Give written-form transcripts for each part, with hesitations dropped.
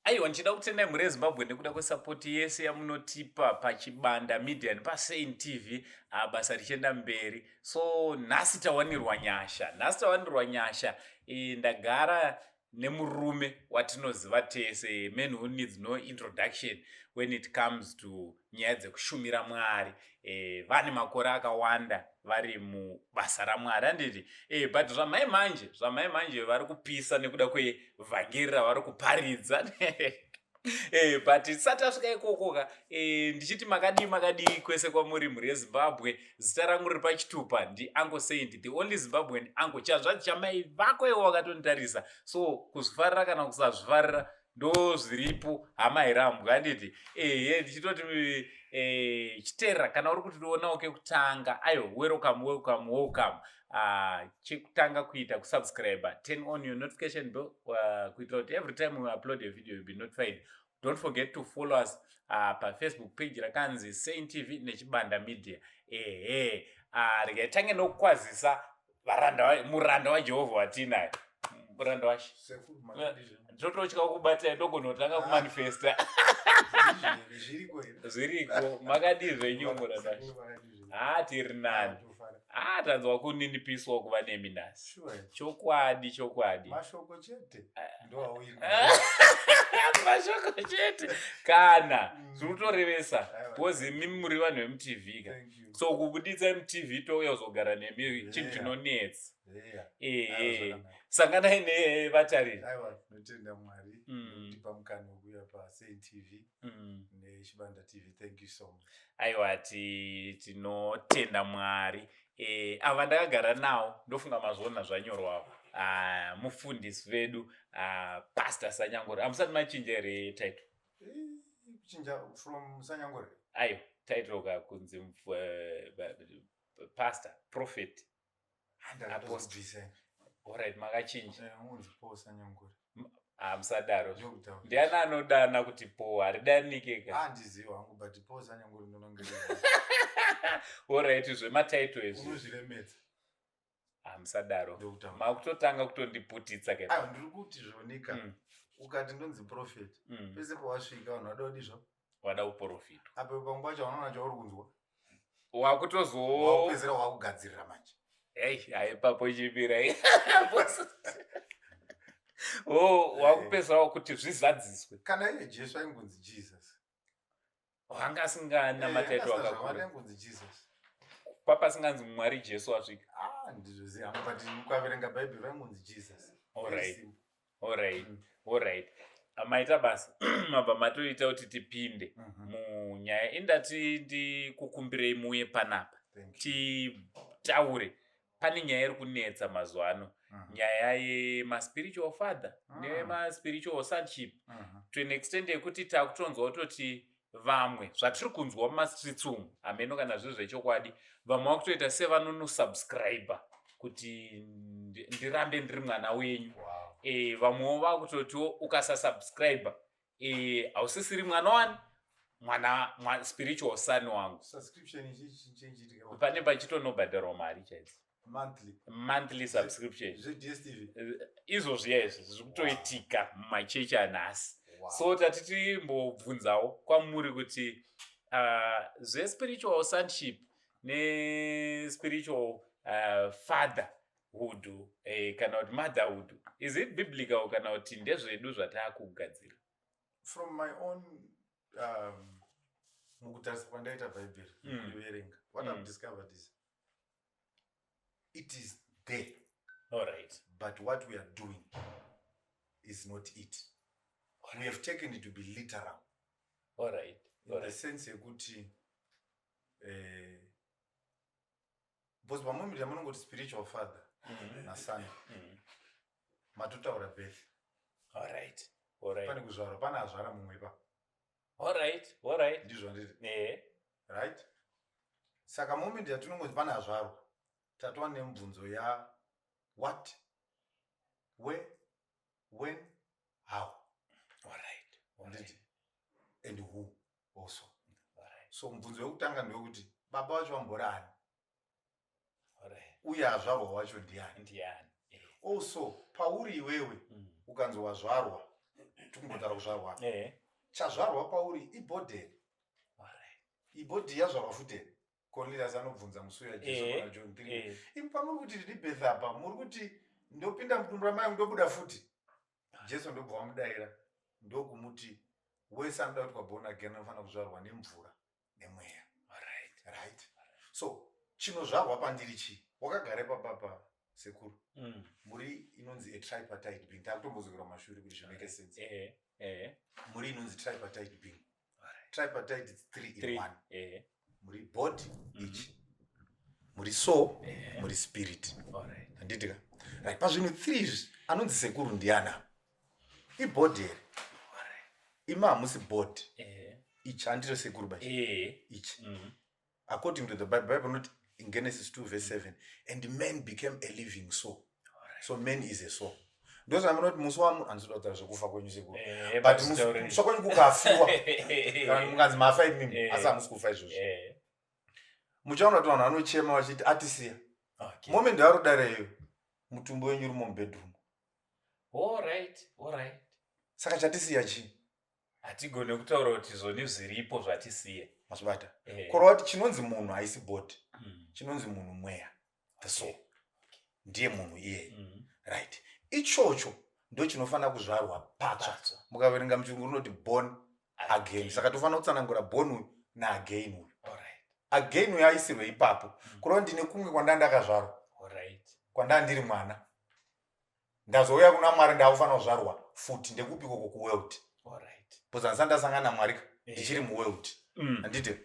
Aiwa, ndichida kutendai mhuri yeZimbabwe nekuda kwesapoti yese yamunotipa paChibanda Media nepaSaint TV, basa richienda mberi. So nhasi tawanirwa nyasha, nhasi tawanirwa nyasha. Ndagara nemurume watinoziva tese, man who needs no introduction when it comes to nyaya dzekushumira Mwari. Vane makore akawanda vari mubasa raMwari, handiti? But zvamai manje, zvamai manje vari kupisa nekuda kwevhangeri ravari kuparidza. But tisati tasvika ikokoka, ndichiti makadii, makadii kwese kwamuri, mhuri yeZimbabwe? Zita rangu riri pachitupa ndiUncle Saint, the only Zimbabwean uncle, chanzvadzi chamai vako iwo wakatonditarisa. So kuzvifarira kana kusazvifarira, ndo zviripo, hama hirambwa, handiti? Ehe, ndichitoti chiteerera kana uri kuti tionawo kekutanga, aiwa, welcome, welcome, welcome. Chekutanga kuita kusubscribe, turn on your notification bell kuitira kuti every time we upload a video, you'll be notified. Don't forget to follow us paFacebook page rakanzi Saint TV neChibanda Media. Ehe, regai tange nokukwazisa varanda, muranda waJehovha watinaye, muranda washe. Ndototya kubatai, ndogona kutanga kumanifesta. Zviriko, makadii zvenyu, muranda washe? Ha, tiri nani. Ha, tanzwa kuninipiswa kuva nemi nhasi, chokwadi, chokwadi. Mashoko chete. Mashoko chete kana zviri kutorevesa, because imi muri vanhu vemuTV ka, so kubuditsa muTV touya kuzogara nemi chinhu chinonetsa. Ehe, sanganai nevatariri. Aiwa, tinotenda Mwari nekutipa mukana wekuuya paSaint TV neChibanda TV. Thank you so much. Aiwa, tinotenda Mwari. Ava ndakagara nawo, ndofunga mazviona zvanyorwawo, mufundisi vedu, Pastor Sanyangore. Hamusati machinja here title? Kuchinja from Sanyangore? Aiwa, title ka, kunzi pastor, prophet. Ndakatozobvisa. Alright, makachinja. Unzi Paul Sanyangore. Hamusadaro. Ndokutaura. Ndiani anodana kuti Paul? Haridanike ka. Handizivi hangu, but Paul Sanyangore ndonongera. Alright, zvematitle izvi. Unozviremedza. Hamusadaro. Ndokutaura. Makutotanga kutondiputitsa ke. Aiwa, ndiri kuti zvonika ukati ndonzi prophet, pese pawasvika vanhu vada kudizvo. Wada kuprofitwa. Apo panguva yacho vanoona chauri kunzwa. Wakutozo Wakupedzera wakugadzirira manje. Ei, haipapo chipira. Oh, wakupedzerawo kuti zvizadziswe. Kana iye Jesu aingonzi Jesus. Wanga asingana matitle akakura. Aingonzi Jesus. Papasinganzi Mwari Jesu asvika. Ah, ndizvoziva, but ukaverenga Bhaibheri vaingonzi Jesus. Alright. Very simple. Alright. Alright, maita basa, mabva matoita kuti tipinde munyaya. Indati ndikukumbirei muuye panapa Thank you. titaure. Pane nyaya iri kunetsa mazuva ano, nyaya yemaspiritual father nemaspiritual sonship, to an extent yekuti takutonzwa kutoti vamwe, zvatiri kunzwa mumastreets umu, hameno kana zviri zvechokwadi, vamwe vakutoita sevanonosubscribe kuti ndirambe ndiri mwana wenyu. Vamwewo vakutotiwo ukasasubscribe, hausisiri mwana wani, mwana spiritual son wangu. Subscription ichi chinchiitika? Pane pachitonobhadharwa mari chaidzo. Monthly? Monthly subscription. ZveDStv? Izvozviya izvi zviri kutoitika mumachechi anhasi. So tati timbobvunzawo kwamuri kuti zvespiritual sonship nespiritual fatherhood, kana kuti motherhood, is it biblical kana kuti ndezvedu zvataakugadzira? From my own, mukutarisa kwandaita Bhaibheri, kuriverenga, what I've discovered is it is there, but what we are doing is not it. We have taken it to be literal in the sense yekuti because pamoment yamunongoti spiritual father nason, matotaura birth. Pane kuzvarwa, pane azvara mumwe pa. Ndizvo handiti? Right, saka moment yatinongoti pane azvarwa, tatova nemubvunzo ya what, where, when, how. Handiti? And who also. So mubvunzo wekutanga ndewekuti baba vacho vambori ani, uye azvarwa wacho ndiani? Ndiani? Also pauri iwewe, ukanzi wazvarwa. Tikumbotaura kuzvarwa. Chazvarwa pauri ibody here? Ibody yazvarwa futi here? Cornelius anobvunza musi uya Jesu kuna John 3. Imi pamuri kuti rebirth apa, muri kuti ndopinda mudumbu ramai ndobuda futi. Jesu ndobva wamudaira ndokumuti wese anoda kuitwa born again anofanira kuzvarwa nemvura nemweya. Right? So chinozvarwa pandiri chii? Wakagara ipapapa, sekuru. Muri inonzi a tripartite being. Takutombozokera mashure kuti zvimake sense. Muri inonzi tripartite being. Tripartite, it's three in Three. one. Muri body ichi, muri soul, muri spirit. Handiti ka? Right, pazvinhu three izvi, anonzi sekuru ndiana? Ibody here? Imi hamusi body. Ichi handiro sekuru ba? Ichi, according to the Bible, Bible not in Genesis 2 verse 7, "And man became a living soul." So man is a soul. Ndozvamunoti musi wamu, handisida kutaura zvekufa kwenyu, sekuru, but musi kwenyu kukafiwa, kana mukanzi mafa imimi, asi hamusi kufa izvozvo. Muchaona kuti vanhu vanochema vachiti atisiya. Moment yarodareyo, mutumbi wenyu uri mubedroom. Saka chatisiya chii? Hatigone kutaura kuti zvoni zviripo zvatisiya. Mazvibata? Kureva kuti chinonzi munhu haisi body. Chinonzi munhu mweya, the soul, ndiye munhu iyeye. Right, ichocho ndo chinofanira kuzvarwa patsva. Patsva. Mukaverenga muchirungu rinoti "born again". Saka tofanira kutsanangura born uyu naagain uyu. Again uyu aisirwe ipapo. Kureva ndine kumwe kwanda ndakazvarwa, kwanda ndiri mwana, ndazouya kuna Mwari, ndakufanira kuzvarwa futi. Ndekupi ikoko? Kuworld. Because handisati ndasangana naMwari ka, ndichiri muworld. Handiti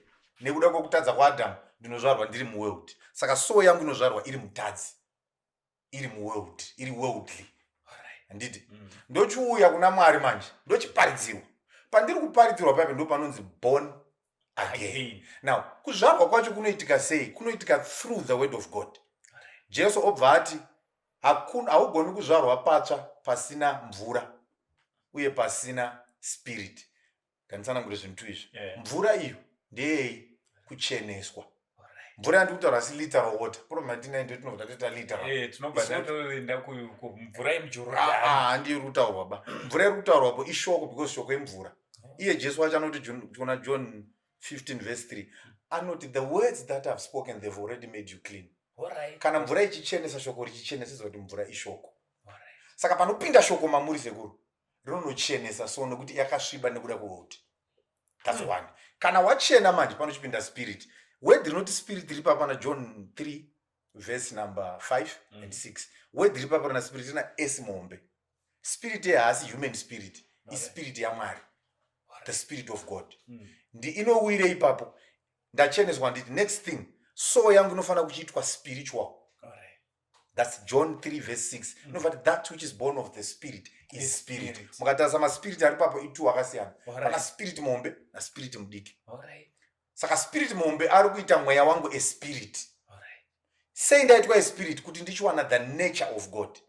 nekuda kwekutadza kwaAdhamu ndinozvarwa ndiri muworld? Saka soul yangu inozvarwa iri mutadzi, iri muworld, iri worldly. Handiti? Ndochiuya kuna Mwari manje, ndochiparidzirwa. Pandiri kuparidzirwa paipe ndo panonzi born again. Again. Now kuzvarwa kwacho kunoitika sei? Kunoitika through the word of God. Jesu obva ati haugoni kuzvarwa patsva pasina mvura uye pasina spirit. Nganditsanangure zvinhu tu izvi. Mvura iyo ndeyei? Kucheneswa. Mvura yandiri kutaura asi literal water. Problem yatinayo ndo tinobva tatoita literal. Tinobva It's not- tatoenda kumvura yemuJorodhani. Ah, ah, ndiyo iri kutaurwa ba. Mvura iri kutaurwapo ishoko, because shoko imvura. Iye Jesu wacho anoti kuna John 15 verse 3, anoti, "The words that have spoken, they've already made you clean." Kana mvura ichichenesa, shoko richichenesa, kuti mvura ishoko. Saka panopinda shoko mamuri, sekuru, rinonochenesa. So nekuti yakasviba nekuda kweworld. That's one. Kana wachena manje, panochipinda spirit. Word rinoti spirit riri papa na John 3 verse number 5 and 6. Word riri papa rina spirit rina S mombe. Spirit haasi human spirit, ispirit yaMwari, the spirit of God. Ndi inowire ipapo. Ndacheneswa, nditi next thing, soul yangu inofanira kuchiitwa spiritual. That's John 3 verse 6. Inobva kuti that which is born of the spirit is Is spirit. spirit. Mukatarisa maspirit ari papo itu akasiyana. Pana spirit mombe naspirit mudiki. Saka spirit mombe ari kuita mweya wangu espirit. Sei ndaitwa espirit? Kuti ndichiwana the nature of God.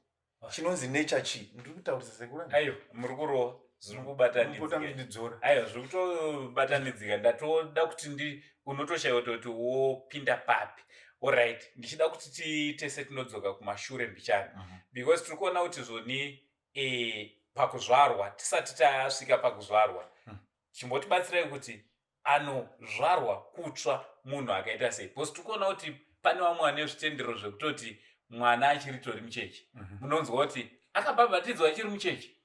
Chinonzi nature chii? Ndiri kutaurisa, sekuru? Aiwa, muri kurova, zviri kubatanidzika. Ndidzora. Aiwa, zviri kutobatanidzika. Ndatoda kuti ndi unotoshayiwa kutoti wopinda papi. Alright, ndichida kuti tiite setinodzoka kumashure mbichana, because tiri kuona kuti zvoni pakuzvarwa, tisati tasvika pakuzvarwa, chimbotibatsirai kuti anozvarwa kutsva munhu akaita sei, because tiri kuona kuti pane vamwe vane zvitendero zvekutoti mwana achiri tori muchechi, munonzwa kuti akabhabhatidzwa achiri muchechi.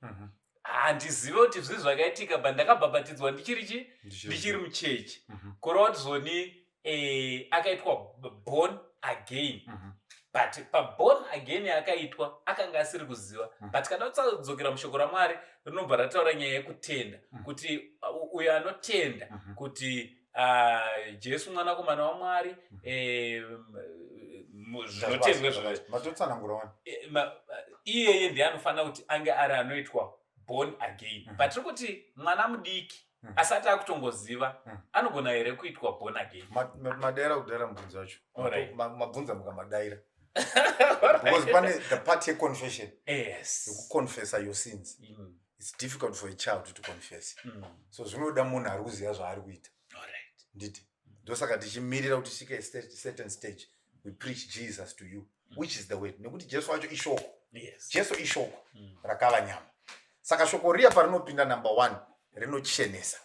Handizive kuti zvii zvakaitika, but ndakabhabhatidzwa ndichiri chi ndichiri muchechi. Kureva kuti zvoni akaitwa born again, but paborn again yaakaitwa akanga asiri kuziva. But kana kudzokera mushoko raMwari, rinobva rataura nyaya yekutenda, kuti uyo anotenda kuti Jesu mwanakomana waMwari, zvinotendwa Matotsanangura wani. Iyeye ndiye anofanira kuti ange ari anoitwa born again. But tiri kuti mwana mudiki asati akutongoziva, anogona here kuitwa born again? Madaira kudhara mubvunzo wacho. Mabvunza mukamadaira, because pane the part yeconfession, yekuconfessa your sins. It's difficult for a child to confess. So zvinoda munhu ari kuziva zvaari kuita. Nditi ndosaka tichimirira kuti tisvike a certain stage, we preach Jesus to you, which is the word, nekuti Jesu wacho ishoko. Jesu ishoko rakava nyama. Saka shoko riya parinopinda, number one, rinochenesa.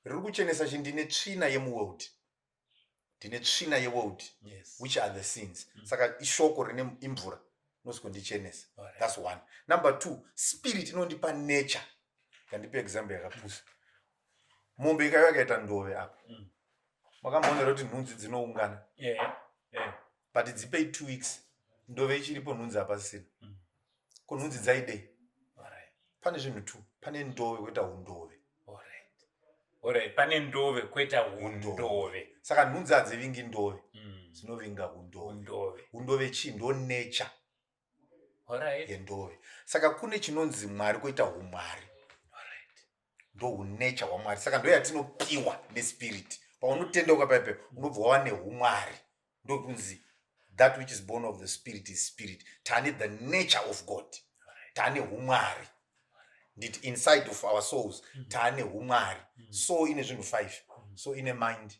Riri kuchenesa chi? Ndine tsvina yemuworld, ndine tsvina yeworld, which are the sins. Saka ishoko rine imvura inozokondichenesa. That's one. Number two, spirit inondipa nature. Kandipe example yakapusa. Mombe ikaiva yakaita ndove apa, makamboonera kuti nhunzi dzinoungana? Yeah. But dzipei 2 weeks, ndove ichiripo, nhunzi hapasisina. Ko nhunzi dzaidei? Pane zvinhu two: pane ndove, kwoita undove. Alright, pane ndove, kweta undove. Saka nhunzi hadzivingi ndove, dzinovinga undove. Undove. Undove chii? Ndo nature yendove. Saka kune chinonzi Mwari, kwoita umwari. Ndo unature hwaMwari. Saka ndo yatinopiwa nespirit. Paunotendeuka paipe, unobva wava neumwari. Ndokunzi that which is born of the spirit is spirit. Tane the nature of God, tane umwari. Nditi inside of our souls taane umwari. So ine zvinhu five. So ine mind,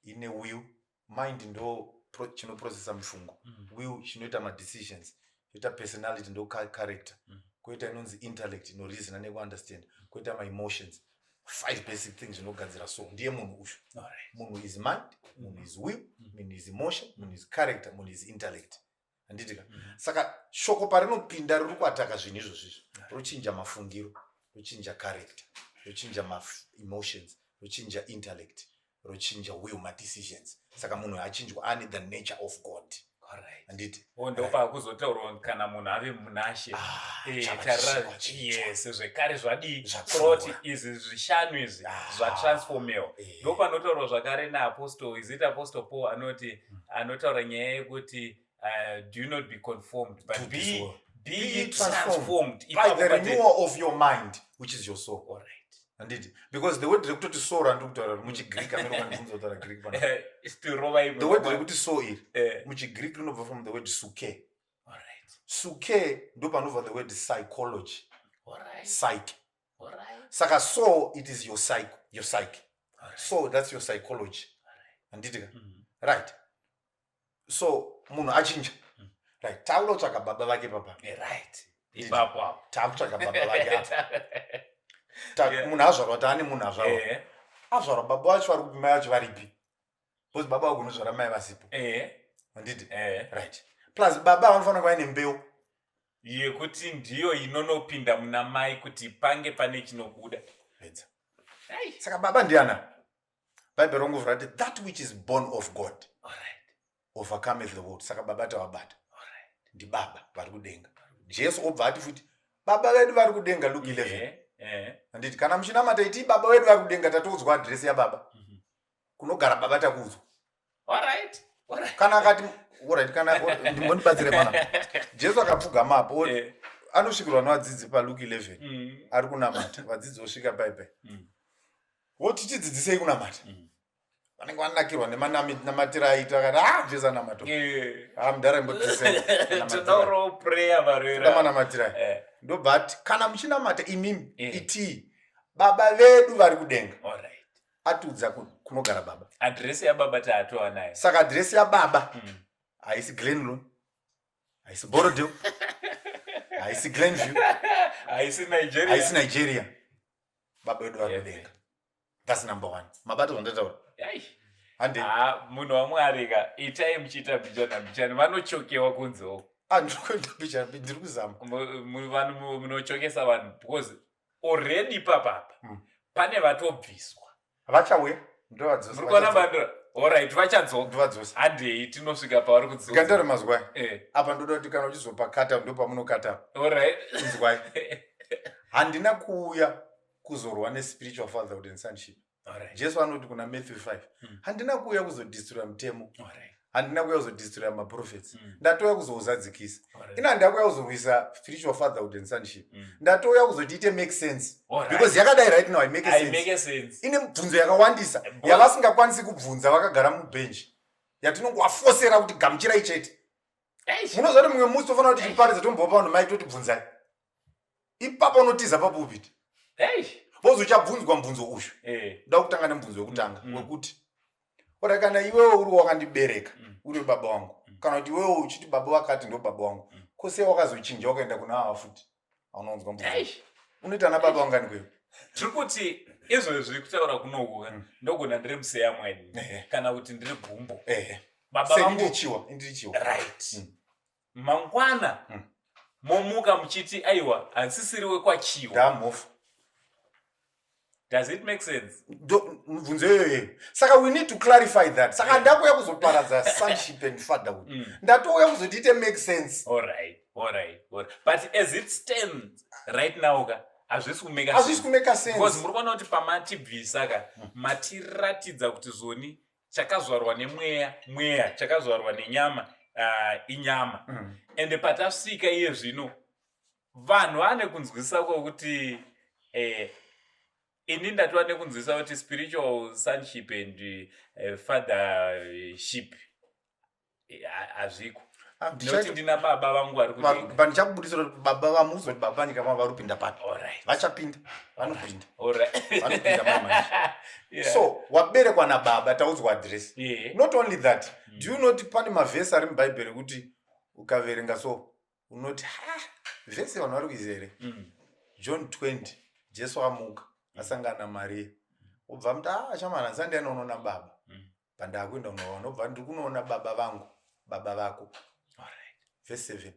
ine will. Mind ndo chinoprocessa mifungo, will chinoita madecisions, yoita personality, ndo character, koita inonzi intellect, inoreasona nekuunderstand, koita maemotions. Five basic things zvinogadzira. So ndiye munhu uyu. Munhu is mind, munhu is will, munhu is emotion, munhu is character, munhu is intellect, handiti ka? Saka shoko parinopinda, riri kuattacka zvinhu izvozvizvo. Rochinja mafungiro, rochinja character, rochinja emotions, rochinja intellect, rochinja will, madecisions. Saka munhu achinjwa, ane the nature of God, handiti? Ndopakuzotaurwa kana munhu ave munashe. Ah, chava tarira chisikwa chitsva. Yes, zvekare zvadii? Zvapfuura. Kuroti izvi zvishanu izvi zvatransformewa. Ndopanotaurwa zvakare naapostle, is it Apostle Paul, anoti, anotaura nyaya yekuti do not be conformed, but To this world. be Be ye transformed transformed by Ipapo the renewal of your mind, which is your soul. Handiti? Because the word rekutoti soul randiri kutaura muchiGreek, amene ukandibvunza kutaura Greek pana, Tirova imwe. the word rekuti soul iri muchiGreek rinobva from the word suke. Suke ndo panobva the word psychology, psyche. Saka soul, it is your psyche, your psyche. So that's your psychology, handiti ka? Right, so munhu achinja, right, taakuda kutsvaga baba vake papa. Right, ipapo apo. Taakutsvaga baba vake apa. Munhu azvarwa, taane munhu azvarwa. Azvarwa, baba vacho vari kupi? Mai vacho varipi? Because baba vagonozvara mai vasipo, handiti? Right, plus baba vanofanira kuva ine mbeu. Yekuti ndiyo inonopinda muna mai kuti pange pane chinobuda. Pedza. Saka baba ndiana? Bhaibheri rongovhura kuti that which is born of God overcometh the world. Saka baba tavabata. Ndibaba vari kudenga. Jesu obva ati futi, "Baba vedu vari kudenga," Luke 11. Handiti? "Kana muchinamata, iti Baba vedu vari kudenga." Tatoudzwa adhiresi yababa. Kunogara baba takuudzwa. Kana akati, alright, kana ndimbondibatsire pana Jesu akapfugama apo, anosvikirwa nevadzidzi paLuke 11. Ari kunamata, vadzidzi vosvika paipai, voti, "Tidzidzisei kunamata." Vanenge vanakirwa nemanamatiro aita, akati, "Ah, Jesu anamata. Ah, mudhara, imbodzidzisei." Todaurawo prayer varera. Manamatiro. Ndobva ati, "Kana muchinamata imimi, itii, Baba vedu vari kudenga." Atiudza kunogara baba. Adhiresi yababa taatova nayo. Saka adhiresi yababa haisi Glenlon, haisi Borrowdale, haisi Glenview, haisi Nigeria. Haisi Nigeria. Baba vedu vari kudenga. That's number one. Mabata zvandataura? Ai. Hande. Ah, munhu waMwari ka, itai muchiita mbichana mbichana, vanochokewa kunzewo. Ah, ndiri kuenda mbichana, ndiri kuzama. Vanhu munochokesa vanhu because already papapa pane vatobviswa. Vachauya, ndovadzosa. Muri kuona bandura? Alright, vachadzoka. Ndovadzosa. Handei, tinosvika pavari kudzoka. Ndikanditaure mazwai. Apa ndoda kuti kana uchizopakata, ndopamunokata. Inzwai, handina kuuya kuzorwa nespiritual fatherhood and sonship. Jesu anoti kuna Matthew 5, "Handina kuuya kuzodestroya mutemo, handina kuuya kuzodestroya maprophets, ndatouya kuzouzadzikisa." Ina handina kuuya kuzorwisa spiritual fatherhood and sonship. Ndatouya kuzoti ite make sense, because yakadai right now haimake sense. Haimake sense. Ine mibvunzo yakawandisa yavasingakwanisi kubvunza vakagara mubhenji, yatinongovafosera kuti gamuchirai chete. Munoziva kuti mumwe musi tofanira kuti tiparidze, tombopa vanhu mai, totibvunzai ipapo, unotiza papulpit. Bozi uchabvunzwa mubvunzo uyu. Ndoda kutanga nemubvunzo wekutanga wekuti, ora, kana iwewe uri wakandibereka, uri baba wangu, kana kuti iwewe uchiti baba vakati ndo baba wangu, kose wakazochinja wakaenda kuna ava futi? Aunonzwa mubvunzo. Unoita ana baba vangani kweyo? Tiri kuti izvozvi kutaura kunoku ndogona ndiri museya mweni kana kuti ndiri gumbo. Baba vangu ndirichiwa, ndirichiwa. Right. Mangwana momuka muchiti aiwa, handisisiri wekwachiwa. Ndamhofu. Does it make sense? Mubvunzo iyoyo. Saka we need to clarify that. Saka ndakuuya kuzoparadza sonship and fatherhood. Ndatouya kuzoti ite make sense. All right. But as it stands right now ka, hazvisi kumeka Hazvisi kumeka sense. Because muri kuona kuti pamatibvisa ka, matiratidza kuti zoni chakazvarwa nemweya mweya, chakazvarwa nenyama inyama. Ende patasvika iye zvino, vanhu vane kunzwisisa kwokuti ini ndatova nekunzwisisa kuti spiritual sonship and fathership hazviko, nekuti ndina baba vangu vari kudenga. Pandichakubudisira kuti baba vamuzoti baba panyika pano vari kupinda papi. Vachapinda, vanopinda. Vanopinda mamanje. So waberekwa nababa, taudzwa address. Not only that, do you know kuti pane mavhesi ari mubhaibheri ekuti ukaverenga so unoti, "Ha, vhesi vanhu vari kuiziva here?" John 20, Jesu amuka, asangana naMariya, obva muti, "A shamana, handisati ndainoona baba. Pandakuenda kunoona, obva ndiri kunoona baba vangu, baba vako." Verse 7,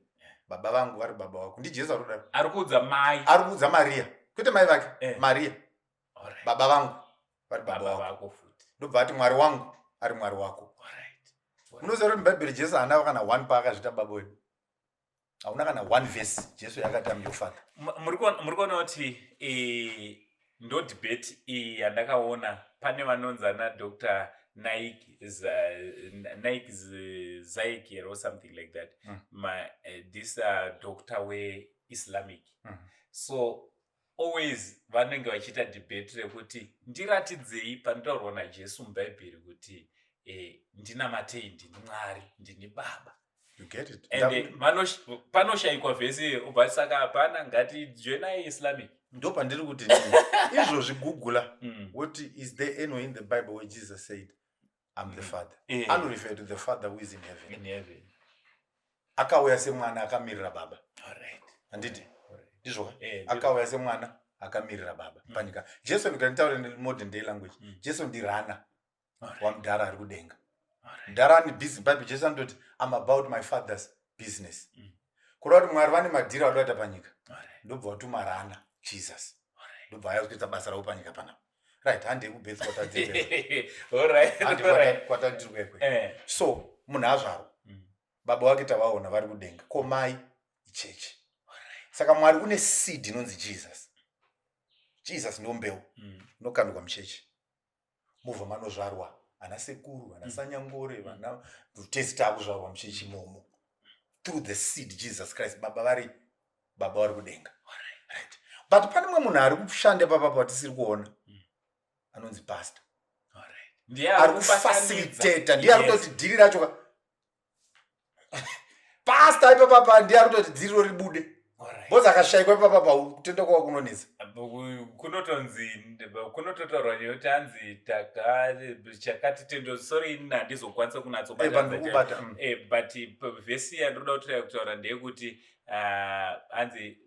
baba vangu vari baba vako. NdiJesu ari kudaro. Ari kuudza mai. Ari kuudza Mariya, kwete mai vake. Mariya. Baba vangu vari baba baba vako. Vako futi. Ndobva ati, "Mwari wangu ari Mwari wako." Unoziva kuti mubhaibheri Jesu haana kana one paakazviita baba wedu? Hauna kana one verse Jesu yakati, "Am your father." Muri kuona kuti ndo debate iyi yandakaona pane vanonzi ana Dr Naik Zaikir or something like that. This doctor weIslamic. So always vanenge vachiita debate rekuti ndiratidzei panotaurwa naJesu mubhaibheri kuti ndinamatei, ndini Mwari, ndini baba. You get it? And panoshayikwa vhesi, ubva saka hapana, ngati joinai Islamic. Ndo pandiri kuti izvozvi googla woti, "Is there anywhere in the Bible where Jesus said, 'I'm the Father?'" Anorefer to the Father who is in heaven. In heaven. Akauya semwana akamirira baba. Handiti ndizvo? Eh, ndizvo. Akauya semwana akamirira baba panyika. Jesu, ndikanditaure nemodern day language, Jesu ndirana wamudhara ari kudenga. Mudhara ane busy bible. Jesu anototi, "I'm about my Father's business." Kureva kuti Mwari vane madhiri avada kuita panyika. Ndobva watuma rana Jesus. Ndobva aya kuita basa ravo panyika panapa. Right, handei kubirth kwatandiri kwekwe. So munhu azvarwa, baba wake tavaona vari kudenga. Ko mai? Ichechi. Saka Mwari une seed inonzi Jesus. Jesus ndo mbeu inokandwa muchechi, mubva manozvarwa ana sekuru, ana sanyangore, vana tesi taakuzvarwa muchechi imomo through the seed Jesus Christ. Baba vari baba vari kudenga, right? But pane mumwe munhu ari kushanda ipapa patisiri kuona, anonzi pastor. Ndiye ari kufacilitata, ndiye ari kutoti dhiri racho ka. Pastor ipapapa ndiye ari kutoti dhiriro ribude, because akashayikwa ipapapa, kutenda kwava kunonetsa. Kunotonzi, kunototaurwa nekuti hanzi taka chakati tendo. Sorry, ini handizokwanisa Pandikubata, kunatsobata. But vhesi yandinoda kuti kutaura ndeyekuti hanzi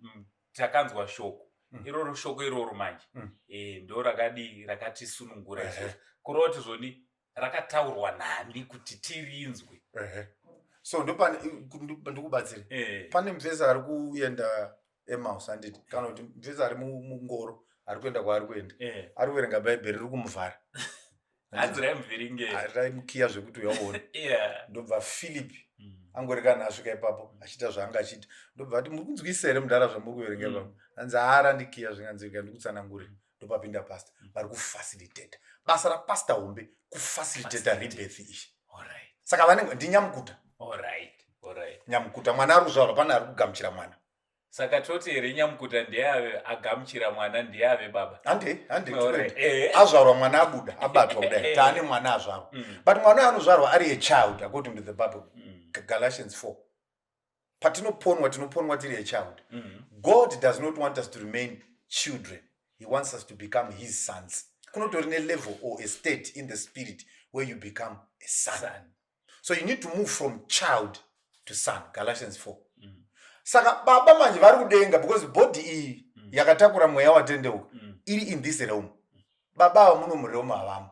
takanzwa shoko iroro, shoko iroro manje ndo rakadi rakatisunungura isusu. Kureva kuti zvoni rakataurwa nani kuti tirinzwe? Ehe. So ndopane ndikubatsire. Pane mufesi ari kuenda Emmaus, handiti? Kana kuti mufesi ari mungoro ari kuenda kwaari kuenda, ari kuverenga bhaibheri, riri kumuvhara. Hanzi raimuvhiringe. Raimukiya zvekuti uyaona. Ndobva Philip angori kana asvika ipapo achiita zvaanga achiita, ndobva ati, "Muri kunzwisa here mudhara zvamuri kuverenga ipapo?" Hanzi, "Haarandikiya zvinganzwika, ndikutsanangurira." Ndopapinda pastor vari kufacilitata. Basa rapastor hombe kufacilitata rebirth iyi. Saka vanenge ndinyamukuta. Nyamukuta, mwana ari kuzvarwa, pane ari kugamuchira mwana. Saka toti here nyamukuta ndiye ave agamuchira mwana, ndiye ave baba? Hande, hande. Azvarwa mwana, abuda, abatwa kudai, taane mwana azvarwa. But mwana uyo anozvarwa ari a child according to the Bible. Galatians 4, patinoponwa, tinoponwa tiri a child. God does not want us to remain children, he wants us to become his sons. Kunotori nelevel or a state in the spirit where you become a son. Son. So you need to move from child to son, Galatians 4. Saka baba manje vari kudenga, because body iyi yakatakura mweya watendeuka iri in this realm. Baba ava muno murealm havamo.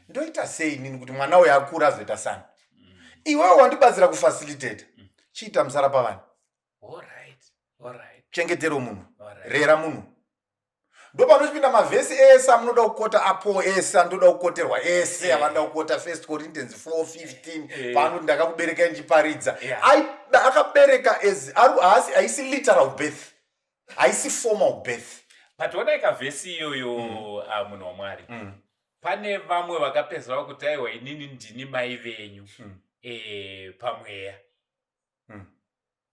Ndoita sei inini kuti mwana uyu akura azoita son? Iwewe wandibatsira kufacilitate, chiita musara pavanhu. Chengetero munhu. Rera munhu. Ndopanochipinda mavhesi ese amunoda kukota apo, ese anotoda kukoterwa, ese avanoda kukota, First Corinthians 4:15, paanoti, "Ndakakuberekai ndichiparidza." Akabereka as haasi, haisi literal birth, haisi formal birth. But onaika vhesi iyoyo, ah, munhu waMwari, pane vamwe vakapedzwa kuti, "Aiwa, inini ndini mai venyu pamweya."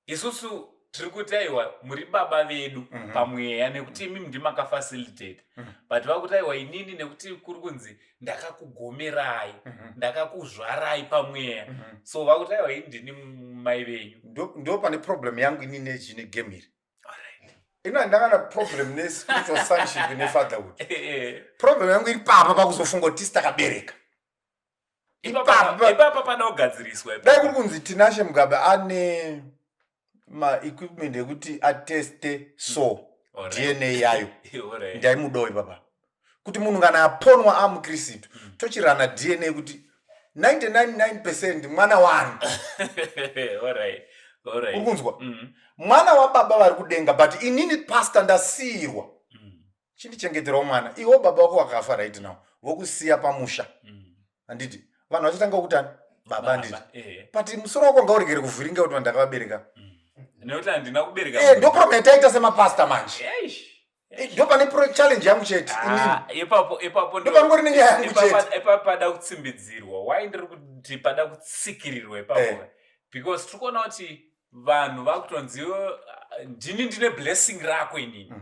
Isusu tiri kuti, "Aiwa, muri baba vedu pamweya, nekuti imi ndimakafacilitate." But vakuti, "Aiwa, inini, nekuti kuri kunzi ndakakugomerai, ndakakuzvarai pamweya." So vakuti, "Aiwa, ini ndini mai venyu." Ndo pane problem yangu inini nechine game iri. Ino handangana problem nespiritual sonship nefatherhood. Problem yangu iri papa pakuzofunga kuti tisi takabereka. Ipapa pada kugadziriswa. Dai kuri kunzi Tinashe Mugabe ane maequipment ekuti ateste, so DNA yayo, ndaimudawo ipapa, kuti munhu kana aponwa amukristu, tochirana DNA kuti 999% mwana wani. Uri kunzwa? Mwana wababa vari kudenga, but inini pastor ndasiyirwa, chindichengeterawo mwana. Iwo baba wako wakafa right now, vokusiya pamusha, handiti? Vanhu vachatanga kutani? Baba, handiti? But musoro wako ngauregere kuvhiringa kuti vanhu ndakavabereka. Nekuti handina kubereka. Ndo problem yataita semapasta manje. Ndo pane challenge yangu chete inini. Ah, ipapo ipapo. Ndo pangori nenyaya yangu chete. Ipapo pada kutsimbidzirwa. Why ndiri kuti pada kutsikirirwa ipapo? Because tiri kuona kuti vanhu vakutonziwo, "Ndini ndine blessing rako inini.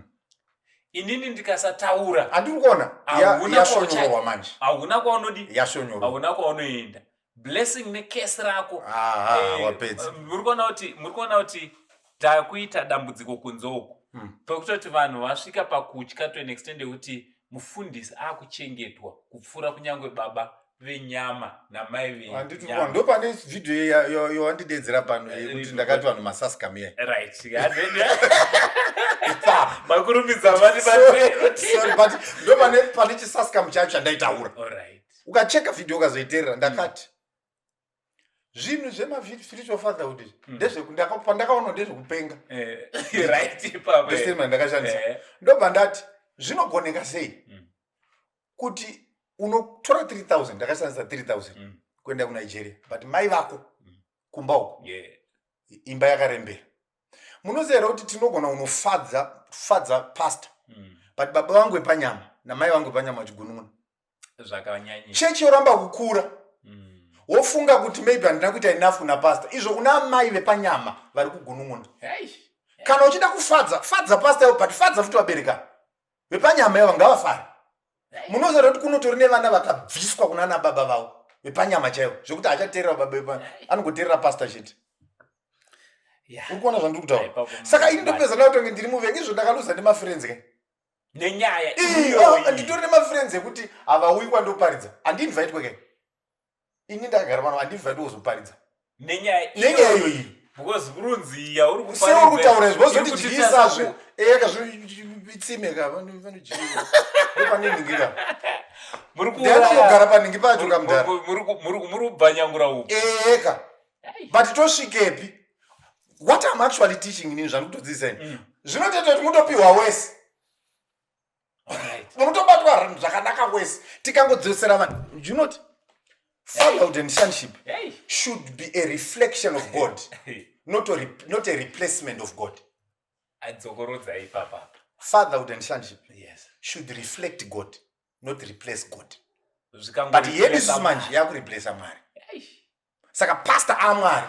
Inini ndikasataura." Handiri kuona. Yashonyorwa manje. Hauna kwaunodi. Yashonyorwa. Hauna kwaunoenda, blessing necurse rako. Aha, wapedza. Muri kuona kuti takuita dambudziko kunze uku, pekutoti vanhu vasvika pakutya to an extent yekuti mufundisi akuchengetwa kupfuura kunyange baba venyama namai Handiti venyama. Ndo pane vhidhiyo yawandidedzera pano yekuti ndakati vanhu masaskam iya. Right, makurumidza vani. Sorry, but ndo pane chisaskam chacho chandaitaura. Ukacheka vhidhiyo, ukazoiteerera, ndakati zvinhu zvemaspiritual fatherhood izvi, pandakaona ndezvekupenga. Right, ipapo. Ndestatement ndakashandisa. Ndobva ndati zvinogoneka sei kuti unotora 3000, ndakashandisa 3000, kuenda kuNigeria, but mai vako kumba uko imba yakarembera? Munoziva here kuti tinogona kunofadza fadza pastor, but baba vangu vepanyama namai vangu vepanyama vachigunun'una? Zvakanyanyisa. Chechi yoramba kukura. Wofunga kuti maybe handina kuita enough kuna pastor, izvo kuna amai vepanyama vari kugunun'una. Kana uchida kufadza, fadza pastor ivo, but fadza futi vabereka vepanyama ivo, ngavafare. Munoziva kuti kunotori nevana vakabviswa kuna ana baba vavo vepanyama chaivo, zvekuti hachateerera baba vepanyama, anongoteerera pastor chete. Uri kuona zvandiri kutaura? Ipapo. Saka ini ndopedza ndakutonge ndiri muvengi, izvo ndakaluza nemafriends ke. Nenyaya Iyo, iyoyi. Nditori nemafriends ekuti havauyi kwandoparidza, handiinvitwe ke. Ini ndakagara pano, handiinvitwe kuzoparidza. Nenyaya Nenyaya iyoyi. Because kurunzi yauri. Seuri kutaura izvi, vozotidyisazve eka itsime ka, vanodyisa ndopanenhingi ka, ndianogara panhingi pacho kamudhara. Muri kubvanyangura uku. Eka, but tosvikepi? What I'm actually teaching inini, zvandikutodzidzisa ini, zvinotoita kuti mutopiwa wese, munotobatwa zvakanaka wese, tikangodzosera vanhu. You know, fatherhood and sonship should be a reflection of God, not a replacement of God. Adzokorodza ipapa. Fatherhood and sonship should reflect God, not replace God. But yedu isusu manje yakureplaca Mwari. Saka pastor amwari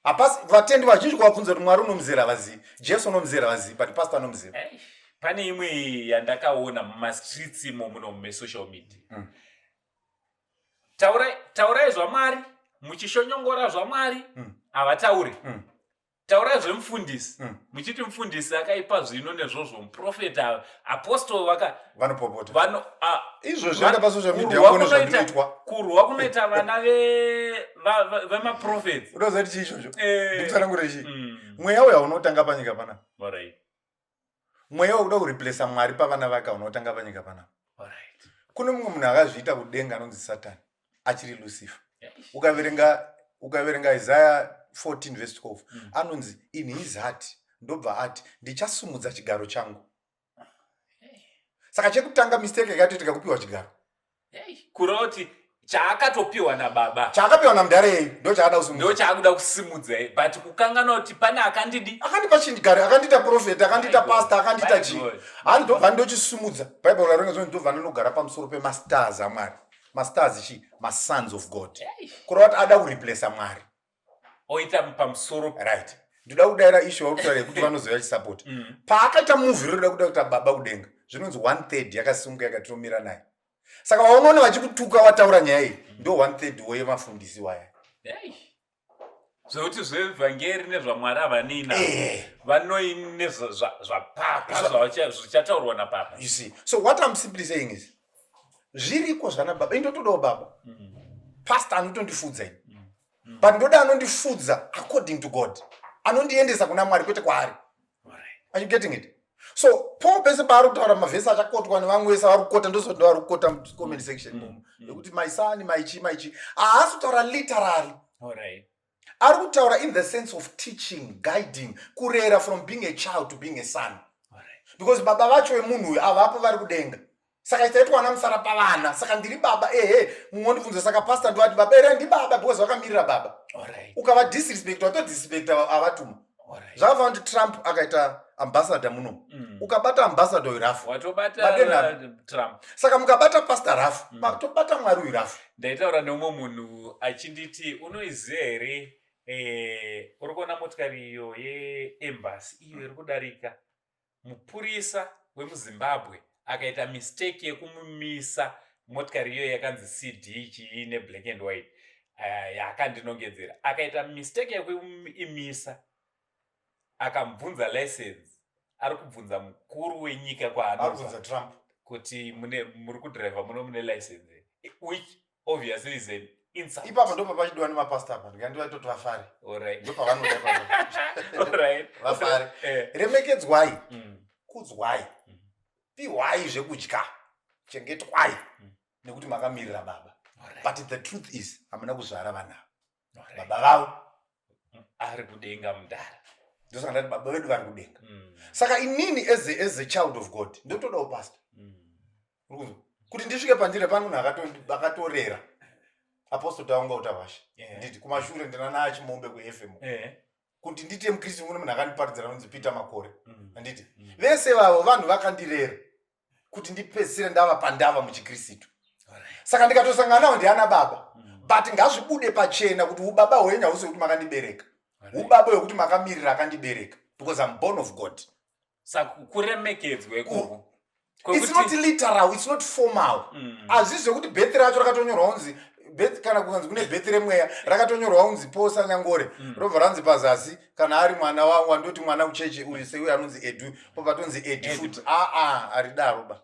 hapasi. Vatendi vazhinji kuvabvunza kuti Mwari unomuzera, havazivi. Jesu unomuzera, havazivi, but pastor anomuziva. Eish. Pane imwe yandakaona mumastreets imo muno mesocial media. Taurai, taurai zvaMwari, muchishonyongora zvaMwari, havatauri. Taurai zvemufundisi. Muchiti mufundisi akaipa zvino nezvozvo, muprofeta, apostle vaka Vanopopota. Vano Izvozvi enda pasocial media kurwa uone zvandinoitwa. Kurwa kunoita vana vemaprofets. Unoziva kuti chii ichocho? Ndikutsanangure chii? Mweya uyu haunotanga panyika panapa. Mweya wekuda kureplacer Mwari pavana vake haunotanga panyika panapa. Kune mumwe munhu akazviita kudenga anonzi Satani, achiri Lucifer. Ukaverenga Isaiah 14 verse 12, anonzi in his heart ndobva ati, "Ndichasumudza chigaro changu." Saka chekutanga, mistake yakatoitika kupiwa chigaro. Kureva kuti chaakatopiwa nababa, Chaakapiwa namudhara yeyu ndo chaada kusimudza. Ndo chaakuda kusimudza, but kukanganwa kuti pane akandidi Akandipa chigaro, akandiita prophet, akandiita My God. pastor, akandiita My chii. God. Handobva ndochisumudza. Bhaibheri raronga zvonzi ndobva ndinogara pamusoro pemastars aMwari. Mastars chii? Masons of God. Kureva kuti ada kureplacer Mwari. Oita pamusoro. Right, ndoda kudaira issue wakutaura yekuti vanozouya chisapota. Paakaita move roda kuda kuita baba kudenga, zvinonzi one third yakasunga yakatinomira naye. Saka vaunoona vachikutuka wataura nyaya iyi, ndo one third wevafundisi waya. Hey. Zvekuti zvevhangeri nezvaMwari havanei nazvo. Vanoine zvapapa, zvichataurwa napapa. You see, so what I'm simply saying is, zviriko zvana baba. Indotodawo baba, pastor anotondifudza ini, but ndoda anondifudza according to God, anondiendesa kuna Mwari, kwete kwaari. Are you getting it? So Paul pese paari kutaura mavhesi achakotwa nevamwe vese vari kukota, ndozoti vari kukota mucomment section momo yekuti my son, maichi maichi, haasi kutaura literally. Ari kutaura in the sense of teaching, guiding, kurera from being a child to being a son, because baba vacho vemunhu uyu avapo, vari kudenga. Saka chaitwa ana musara pavana. Saka ndiri baba, ehe. Mumwe wandibvunza, saka pastor ndovati baba ere? Ndibaba because vakamirira baba. Ukava disrespect, watodisrespecta avatuma. Zvakafanana kuti Trump akaita ambassador muno. Ukabata ambassador uyu rough, Watobata Madenha. Trump. Saka mukabata pastor rough, matobata Mwari uyu rough. Ndaitaura neumwe munhu achinditi, "Unoiziva here, uri kuona motikari iyo yeembassy iyo iri kudarika, mupurisa wemuZimbabwe akaita mistake yekumumisa motikari iyoyo yakanzi CD chii neblack and white yaakandinongedzera, akaita mistake yekuimisa, akamubvunza license, ari kubvunza mukuru wenyika kwaanobva Arikubvunza Trump kuti mune muri kudhiraivha muno mune license," which obviously is an insult. Ipapo ndo papachidiwa nemapasta apa, ndikandi vafare. Ndo pavanoda ipapo. Vafare. Remekedzwai, kudzwai, pihwai zvekudya, chengetwai, nekuti makamirira baba. But the truth is, hamuna kuzvara vana ava. Baba vavo ari kudenga, mudhara. Ndosaka ndati baba vedu vari kudenga. Saka inini as a child of God ndotodawo pastor. Uri kunzwa? Kuti ndisvike pandiri, pane munhu akatorera, Apostle Taunga Utahwashe. Nditi kumashure ndina naachimombe kuFM. Kuti ndiite mukristu, kune munhu akandiparidzira anonzi Peter Makore. Handiti vese vavo vanhu vakandirera kuti ndipedzisire ndava pandava muchikristu? Saka ndikatosangana nawo, ndiana baba. But ngazvibude pachena kuti ubaba hwenyu hausi hwekuti makandibereka. Ubaba hwekuti makamirira akandibereka, because I'm born of God. Saka kuremekedzwa ikoko It's not literal, it's not formal. Hazvisi zvekuti birth racho rakatonyorwa kunzi birth, kana kukanzi kune birth remweya rakatonyorwa kunzi Posa Nyangore, robva ranzi pazasi, kana ari mwana wangu wandoti mwana kucheche uyu, seuyu anonzi Edu, popatonzi Edi Edu. futi. Aa, haridaro ba.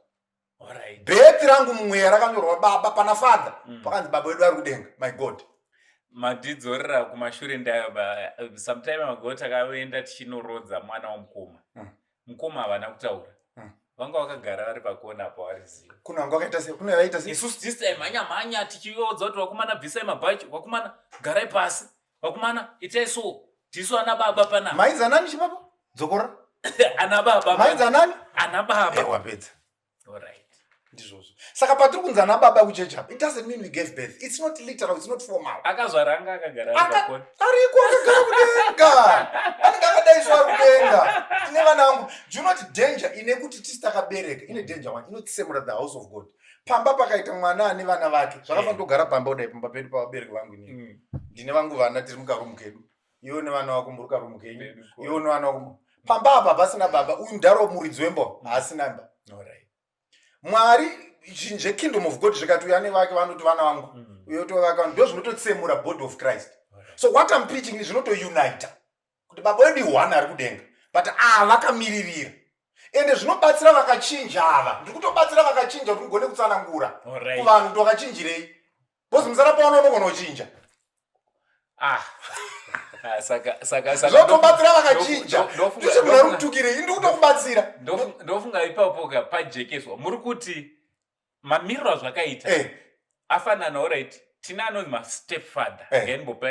Birth rangu mumweya rakanyorwa baba pana father, pakanzi baba wedu ari kudenga, my God. Matidzorera kumashure. Ndaba sometime ago takaenda tichinorodza mwana wamukoma. Mukoma havana kutaura. Vanga vakagara vari pakona apo, variziva. Kuna vanga vakaita sei? Kune vaita sei? Isusu this time mhanya mhanya tichivaudza kuti, "Vakomana, bvisai mabhachi, vakomana, garai pasi, vakomana, itai so, tisu ana baba panapa." Mainzi anani chipapa? Dzokora. Ana baba. Mainzi anani? Ana baba. Wapedza. Alright. Ndizvozvo. Saka patiri kunzi ana baba kuchechi apa, it doesn't mean we gave birth. It's not literal, it's not formal. Akazvara anga akagara ari pakona. Ariko, akagara kudenga, anenge akadaiswa ari kudenga. Tine vana vangu. Do you know kuti danger ine kuti tisi takabereka ine danger one inotsemura the house of God? Pamba pakaita mwana ane vana vake, zvakafanira kugara pamba kudai, pamba pedu pavabereki vangu inini, ndine vangu vana, tiri mukarumu kedu, iwe nevana vako muri karumu kenyu, Pedu iwe nevana vako. Pamba apa pasina baba, uyu mudhara muridzi wemba haasina imba. Mwari, zvinhu zvekingdom of God zvikati uya nevake vanoti vana vangu, uyo tovaka, ndo zvinototsemura body of Christ. So what I'm preaching is zvinotounita kuti Kuti baba wedu one ari kudenga, but ava vakamiririra. Ende zvinobatsira vakachinja ava. Ndiri kutobatsira vakachinja kuti mugone kutsanangura kuvanhu kuti wakachinjirei. Because musara paona unogona kuchinja. Ah. Ah, saka saka saka zvotobatsira vakachinja. Ndisi munhu ari kutukirei, ndiri kutokubatsira. Ndofunga ipapo ka pajekeswa. Muri kuti mamiriro azvakaita afanana. Alright, tina anonzi mastepfather. Ngaimbopa,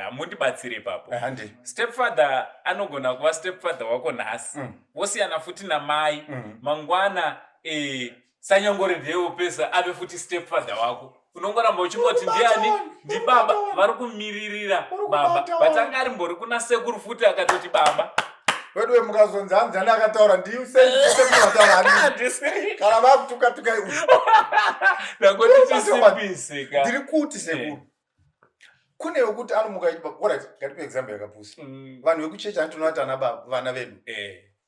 hamundibatsire ipapo. Handi. Stepfather anogona kuva stepfather wako nhasi, wosiyana futi namai mangwana, sanyangori ndeyewopesa ave futi stepfather wako. Unongoramba uchingoti ndiani? Ndibaba vari kumiririra baba, but anga ari mbori kuna sekuru futi akatoti baba. Weduwe, mukazonzi hanzi ani akataura, ndisekuru Handisi. Kana vakutuka-tukai uyu. Ndangoti tisimbise ka. Ndiri kuti, sekuru, kune wekuti anomuka achiba. Alright, ngatipe example yakapusa. Vanhu vekuchechi, hani tinovati ana baba, vana vedu.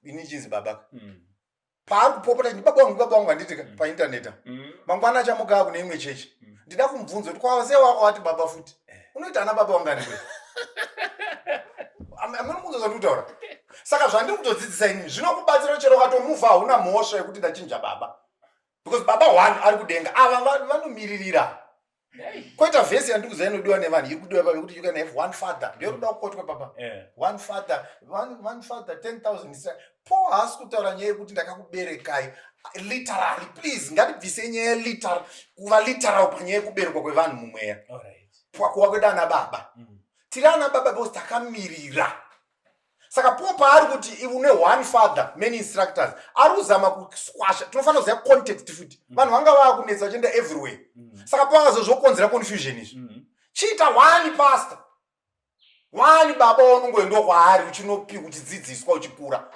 Ini chinzi baba. Paari kupopota, ndibaba vangu, baba vangu, handitika paintaneti? Mangwana achamuka akune imwe chechi. Ndida kumubvunza kuti kwava sei wako wati baba futi? Unoita ana baba vangani kwe? Amuna kunzwa zvandiri kutaura? Saka zvandiri kutodzidzisa inini zvinokubatsira chero ukatomuvha, hauna mhosva yekuti ndachinja baba, because baba one ari kudenga. Ava vanomiririra. Koita vhesi yandiri kuziva inodiwa nevanhu, iri kudiwa papa, yekuti you can have one father. Ndiyo kuda kukotwa papa. One father, one father, 10,000 Israel. Paul haasi kutaura nyaya yekuti ndakakuberekai literally. Please, ngatibvise nyaya yeliteral, kuva literal panyaya yekuberekwa kwevanhu mumweya. Pakuva kwedu ana baba, tiri ana baba because takamirira. Saka Paul paari kuti une one father, many instructors, ari kuzama kusquasha. Tinofanira kuziva context futi. Vanhu vanga vaakunetsa vachienda everywhere. Saka Paul akazozvokonzera confusion izvi. Chiita one pastor, one baba waunongoendwa kwaari uchinopi, uchidzidziswa, uchikura.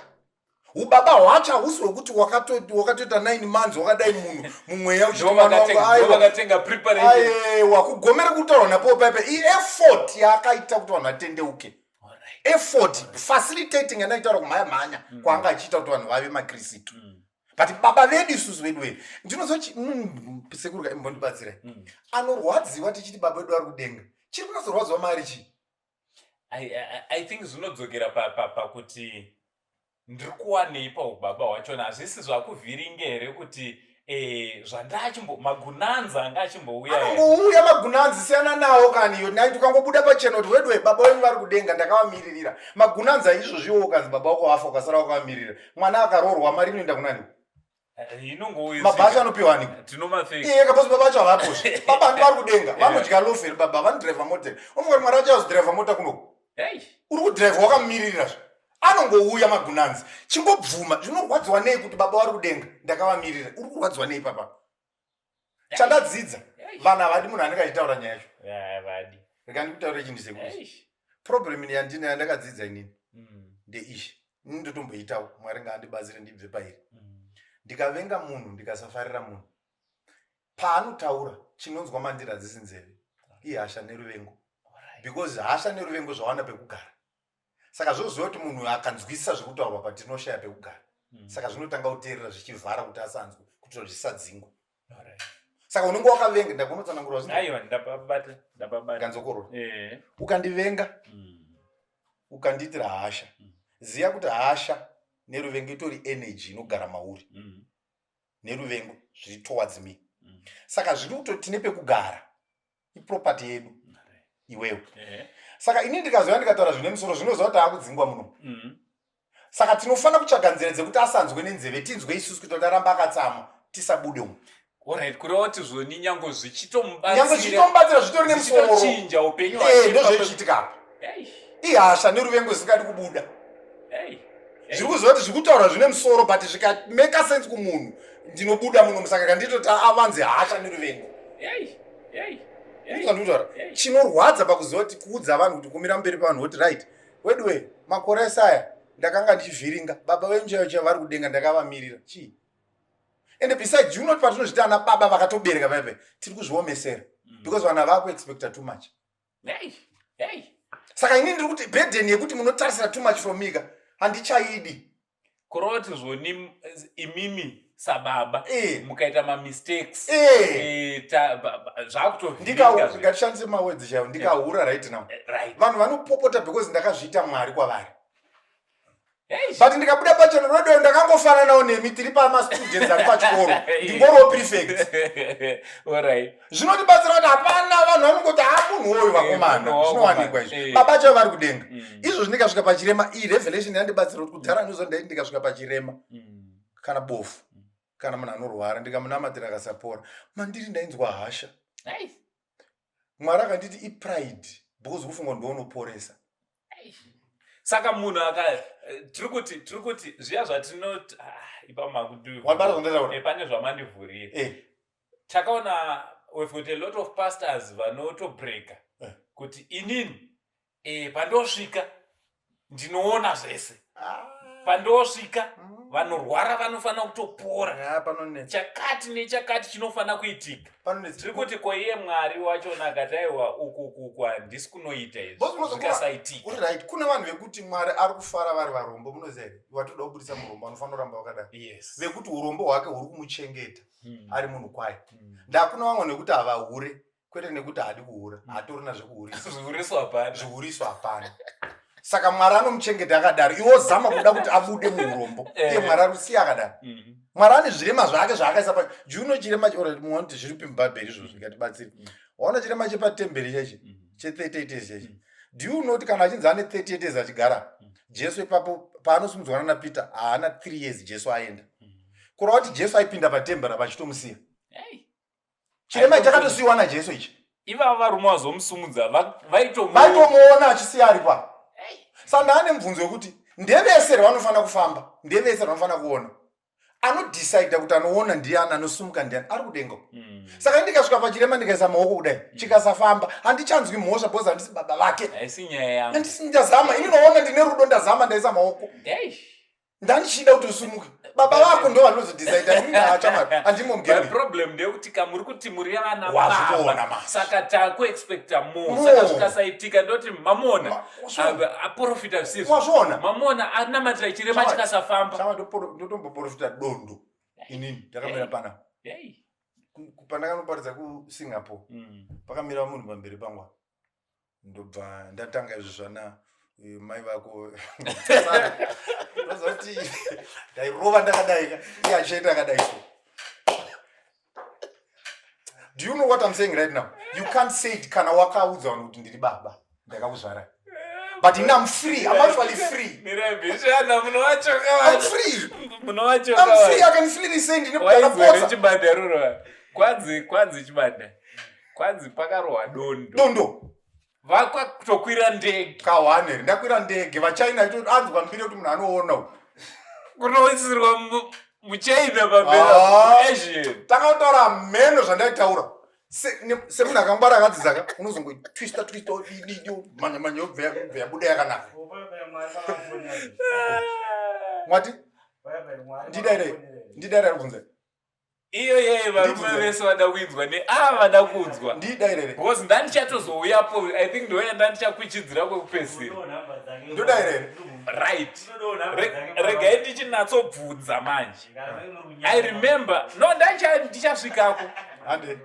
Ubaba hwacho hausi hwekuti wakatoita 9 months wakadai munhu mumweya uchiti mwana wangu, aiwa. Vakatenga preparation. Aiwa, kugomera kutaurwa naPaul paipa ieffort yaakaita kuti vanhu vatendeuke. Effort facilitating yanaitaura kumhanya mhanya kwaanga achiita kuti vanhu vave makristu. But baba vedu isusu vedu vedu ndinozoti, sekuru kaimbondibatsirai. Anorwadziwa tichiti baba vedu vari kudenga, chiri kunatsorwadziwa mari chii? I think zvinodzokera pakuti ndiri kuwanei paubaba hwachona. Hazvisi zvakuvhiringe here kuti zvandachimbo magunanza anga achimbouya here? Anongouya magunanzi, siyana nawo kani. Iyo nai tukangobuda pachena kuti wedu baba wenyu vari kudenga, ndakavamiririra. Magunanza izvozvo, iwo ukanzi baba wako wafa, ukasara wakavamirira, mwana akaroorwa, mari inoenda kunani? Inongouya. Mabhasi anopiwa aniko? Tinomafeki. Iye kaposi baba vacho havapozve. Baba handi vari kudenga, vanodya loferi. Baba vanodhiraivha mota. Unofunga kuti mwari achazodhiraivha mota kunoku? Uri kudhiraivha wakamiririra. Anongouya magunanzi, chingobvuma. Zvinorwadziwa nei kuti baba vari kudenga, ndakavamirira? Uri kurwadziwa nei papa? Chandadzidza, vanhu havadi munhu anenge achitaura nyaya yacho. Vadi. Rega ndikutaurire chinhu sekuti problem yandina yandakadzidza inini ndeizvi. Ini ndotomboitawo, Mwari ngaandibatsire ndibve pairi. Ndikavenga munhu, ndikasafarira munhu paanotaura, chinonzwa mandiri hadzisi nzeve, ihasha neruvengo, because hasha neruvengo zvawana pekugara. Saka zvoziva kuti munhu akanzwisisa zviri kutaurwa, patinoshaya pekugara. Saka zvinotanga kuteerera zvichivhara kuti asanzwe, kuti zvisadzingwe. Saka unenge wakavenga, ndakunotsanangura. Aiwa, ndapabata, ndapabata. Ganzokorora. Ukandivenga, ukandiitira hasha, ziya kuti hasha neruvengo itori energy inogara mauri. Neruvengo zviri towards me. Saka zviri kutoti tine pekugara, iproperty yedu iwewe. Saka ini ndikazouya ndikataura zvine musoro, zvinoziva kuti aakudzingwa muno. Saka tinofanira kutsvaga nzira dzekuti asanzwe nenzeve, tinzwe isusu, kuita kuti aramba akatsamwa, tisabude umu. Alright, kureva kuti zvoni nyange nyange zvichitomubatsira, zvichitomubatsira, zvitori nemusoro. Zvichitochinja upenyu. Ndozvechiitika apa. Ihasha neruvengo zvisingadi kubuda. Zviri kuziva kuti zviri kutaura zvine musoro, but zvikameka sense kumunhu, ndinobuda muno. Saka kanditoti avanze hasha neruvengo. Ndikutaura chinorwadza pakuziva kuti kuudza vanhu, kuti kumira mberi pavanhu woti, "Right, weduwe, makore ese aya ndakanga ndichivhiringa baba venyu chaivo chaivo vari kudenga, ndakavamirira." Chii? And besides, you know, patinozvita ana baba vakatobereka paipai, tiri kuzviomesera, because vanhu havakuexpecta too much. Hey, hey. Saka inini ndiri kuti burden yekuti munotarisira too much from me ka, handichaidi. Kureva kuti zvoni imimi sababa mukaita mamistakes, zvakutovhiringa. Ngatishandise mawords chaivo. Ndikahura right now, vanhu vanopopota because ndakazviita Mwari kwavari. But ndikabuda pachena radio, ndakangofananawo nemi, tiri pamastudents ari pachikoro, ndingoriwo prefect. Zvinotibatsira kuti hapana vanhu vanongoti, "Ha, munhu woyo, vakomana." Munhu wako. Zvinowanikwa izvi. Baba chavo vari kudenga. Izvozvi ndikasvika pachirema, iyi revelation yandibatsira kuti kudhara ndizvo ndaiti ndikasvika pachirema kana bofu kana munhu anorwara, ndikamunamatira akasapora, mandiri ndainzwa hasha. Mwari akanditi ipride, because kufunga ndounoporesa. Saka munhu aka tiri kuti zviya zvatinoti, ah, ipa makudu. Wabata zvandataura? Pane zvamandivhurira. Takaona we've got a lot of pastors vanotobreaka kuti inini pandosvika ndinoona zvese, pandosvika vanorwara vanofanira kutopora, Ah, panonetsa. Chakati nechakati chinofanira kuitika. Panonetsa. Tiri kuti koiye Mwari wachona akati, "Aiwa, uku uku uku handisi kunoita izvi," Boss, zvikasaitika? Uri right, kune vanhu vekuti Mwari ari kufara vari varombo. Munoziva here, vatoda kubudisa murombo anofanira kuramba vakadaro, vekuti urombo hwake huri kumuchengeta ari munhu kwaye. Ndakuna vamwe nekuti havahure, kwete nekuti haadi kuhura, hatorina zvekuhurisa. Zvihuriswa hapana. Zvihuriswa hapana, saka Mwari anomuchengeta akadaro. Iwo zama kuda kuti abude muurombo, iye Mwari ari kusiya akadaro. Mwari ane zvirema zvake zvaakaisa pa juno chirema. Mumwe kuti zviri mubhabheri izvozvo, ndikatibatsire. Waona chirema chepatemberi chechi che38 years chechi? Do you know kuti kana achinzi ane 38 years achigara, Jesu ipapo paanosimudzwana naPeter haana 3 years Jesu aenda? Kureva kuti Jesu aipinda patemberi apa achitomusiya. Chirema chakatosiyiwa naJesu ichi. Ivava varume vazomusumudza vaitomuona achisiya ari pa. Saka ndaane mubvunzo wekuti ndevese here vanofanira kufamba? Ndevese vanofanira kuona? Anodhisaidha kuti anoona ndiani, anosumuka ndiani, ari kudenga. Saka ndikasvika pachirema, ndikaisa maoko kudai, chikasafamba, handichanzwi mhosva because handisi baba vake. Haisi nyaya yangu. Handisi, ndazama ini, noona ndine rudo, ndazama, ndaisa maoko, ndandichida kuti usumuke. Baba vako ndo vanozodhisaidha, inini hachamari handimo But mugame. Problem ndeyekuti kamuri kuti muri vana Wazvitoona baba, manje. saka takuexpecta more. More. Saka zvikasaitika ndoti mamona Wazviona. Aprofita zvisizvo. Wazviona. Mamona anamatira chirema chikasafamba. Chama, ndotomboprofita dondo inini ndakamira panapa. Pandakanoparidza kuSingapore, pakamira munhu pamberi pangu, ndobva ndatanga izvo zvana mai vako. Ndoziva kuti ndairova ndakadaika, iye achienda akadai. So do you know what I'm saying right now? You can't say it kana wakaudza vanhu kuti ndiri baba, ndakakuzvarai. But ini I'm free, I'm actually free. Mirambishana munovachoka. I'm free. Munovachoka. I'm free, I can freely say ndine Waizwa ndakapotsa. Nechibanda ruro, kwanzi chibanda, kwanzi pakarohwa dondo. Dondo. Vakatokwira ndege. Kawaneri ndakwira ndege, vaChina anzwa mbiri kuti munhu anoona uyu. Kunoisirwa muChina Ah. pamberi, Asian. Tanga kutaura mheno zvandaitaura. Semunhu akangwara akadzidza ka, unozongotwista twista, odidi, manya manya, yobva yabuda yakanaka. Mwati ndidaire, ndidaire, ari kunze. Iyo yeye varume Ndibvunze. vese vada kuinzwa neava vada kunzwa. Ndidairere. Because ndandichatozouyapo, I think ndoya ndandichakwichidzira kwekupedzisira. Ndodairere. Right. Regai ndichinatsobvunza manje. I remember, no, ndichasvikako. Hande.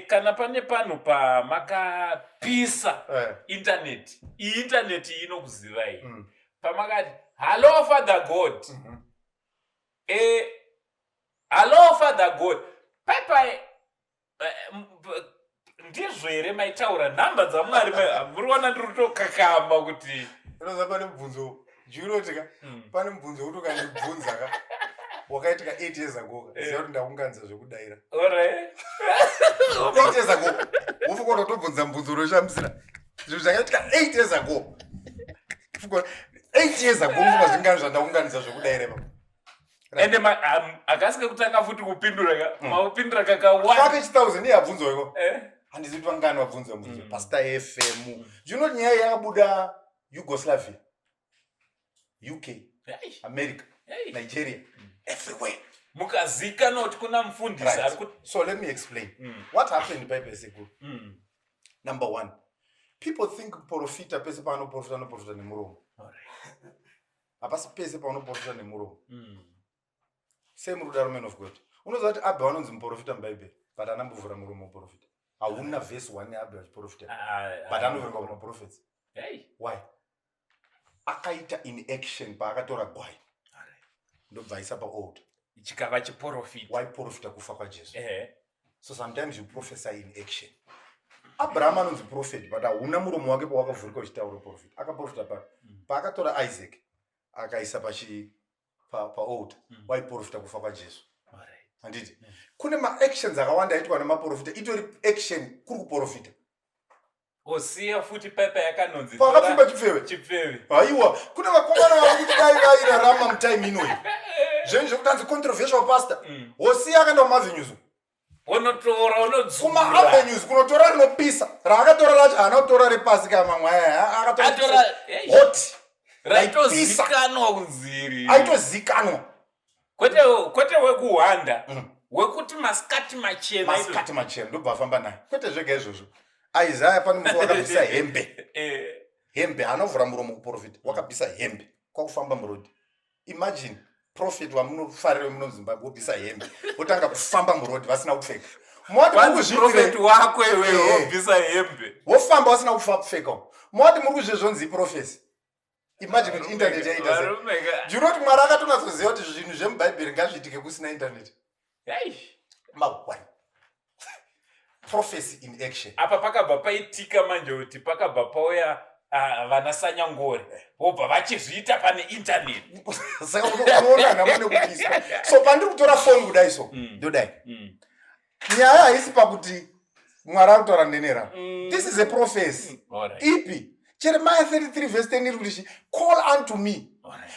Kana pane panhu pamakapisa internet, iyi internet iyi inokuzivai, pamakati, "Hallo Father God." "Hallo Father God," paipai ndizvo here maitaura nhamba dzaMwari? Muri kuona ndiri kutokakama kuti Unoziva pane mubvunzo junotika, pane mubvunzo wekuti ukandibvunza ka wakaitika 8 years ago ka, ziva kuti ndaunganidza zvekudaira. 8 years ago wofuka utotobvunza mubvunzo unoshamisira, zvinhu zvakaitika 8 years ago. 8 years ago, mufunga zvingani zvandaunganidza zvekudaira ipapo? Ende hakasi kekutanga futi kupindura ka, makupindura kakawanda. Fake 2000 iye abvunzwa iko. Handizivi kuti vangani vabvunzwa mubvunzo. Pastor FM, you nyaya yakabuda Yugoslavia, UK, America, Nigeria, everywhere. Mukazikanwa kuti kuna mufundisi ari kuti So let me explain what happened paipe sekuru. Number one, people think profita pese paanoprofita anoprofita nemuromo. Hapasi pese paunoprofita nemuromo. Sei muri kudaro, man of God? Unoziva kuti Abel anonzi muprofita muBhaibheri, but anambovhura muromo muprofita? Hauna vhesi one yaAbel achiprofita, but anoverengwa kumaprofets. Why? Akaita in action paakatora gwai, ndobva aisa paaltar. Chikava chiprofita. Waiprofita kufa kwaJesu. So sometimes you prophesy in action. Abraham anonzi prophet, but hauna muromo wake pawakavhurika uchitaura prophet. Akaprofita pa paakatora Isaac akaisa pachi paaltar, waiprofita kufa kwaJesu. Handiti kune maactions akawanda aitwa nemaprofita, itori action kuri kuprofita. Osiya futi pepa yakanonzi pakapfimba chipfeve. Chipfeve. Haiwa, kune vakomana vakuti dai vairarama mutime inoyi, zvenyu zvekuti anzi controversial pastor. Hosiya akaenda kumavenues. Unotora, unodzura. Kumaavenues kunotora rinopisa. Raakatora racho haana kutora repasi kana mamwe aya akatora. Atora hot. Raitozikanwa kunziri. Aitozikanwa. Kwete wekuhwanda, wekuti masikati machena. Masikati machena, ndobva afamba naye. Kwete zvega izvozvo, Isaya pane musi wakabvisa hembe. Hembe, anovhura muromo kuprofita, wakabvisa hembe kwakufamba murodhi. Imagine prophet wamunofarira muno muZimbabwe wobvisa hembe, wotanga kufamba murodhi vasina kupfeka. Mowati muri Kwanzi kuzviitire prophet wako iwewe wobvisa hembe. Wofamba vasina kupfeka. Mowati muri kuzvezvonzi iprophecy. Imagine kuti internet yaita sei. Varume ka- Do you know kuti Mwari akatonatsoziva kuti zvinhu zvemubhaibheri ngazviitike kusina internet? Eish. Mawai, prophecy in action. Apa pakabva paitika manje kuti pakabva pauya vana Sanyangore, vobva vachizviita pane internet. Saka unoona nhamo nekupiswa. So pandiri kutora foni kudai so, ndodai nyaya haisi pakuti Mwari ari kutaura nenera. This is a prophecy. Ipi? Jeremiah 33 verse 10 iri kuti chi? Call unto me.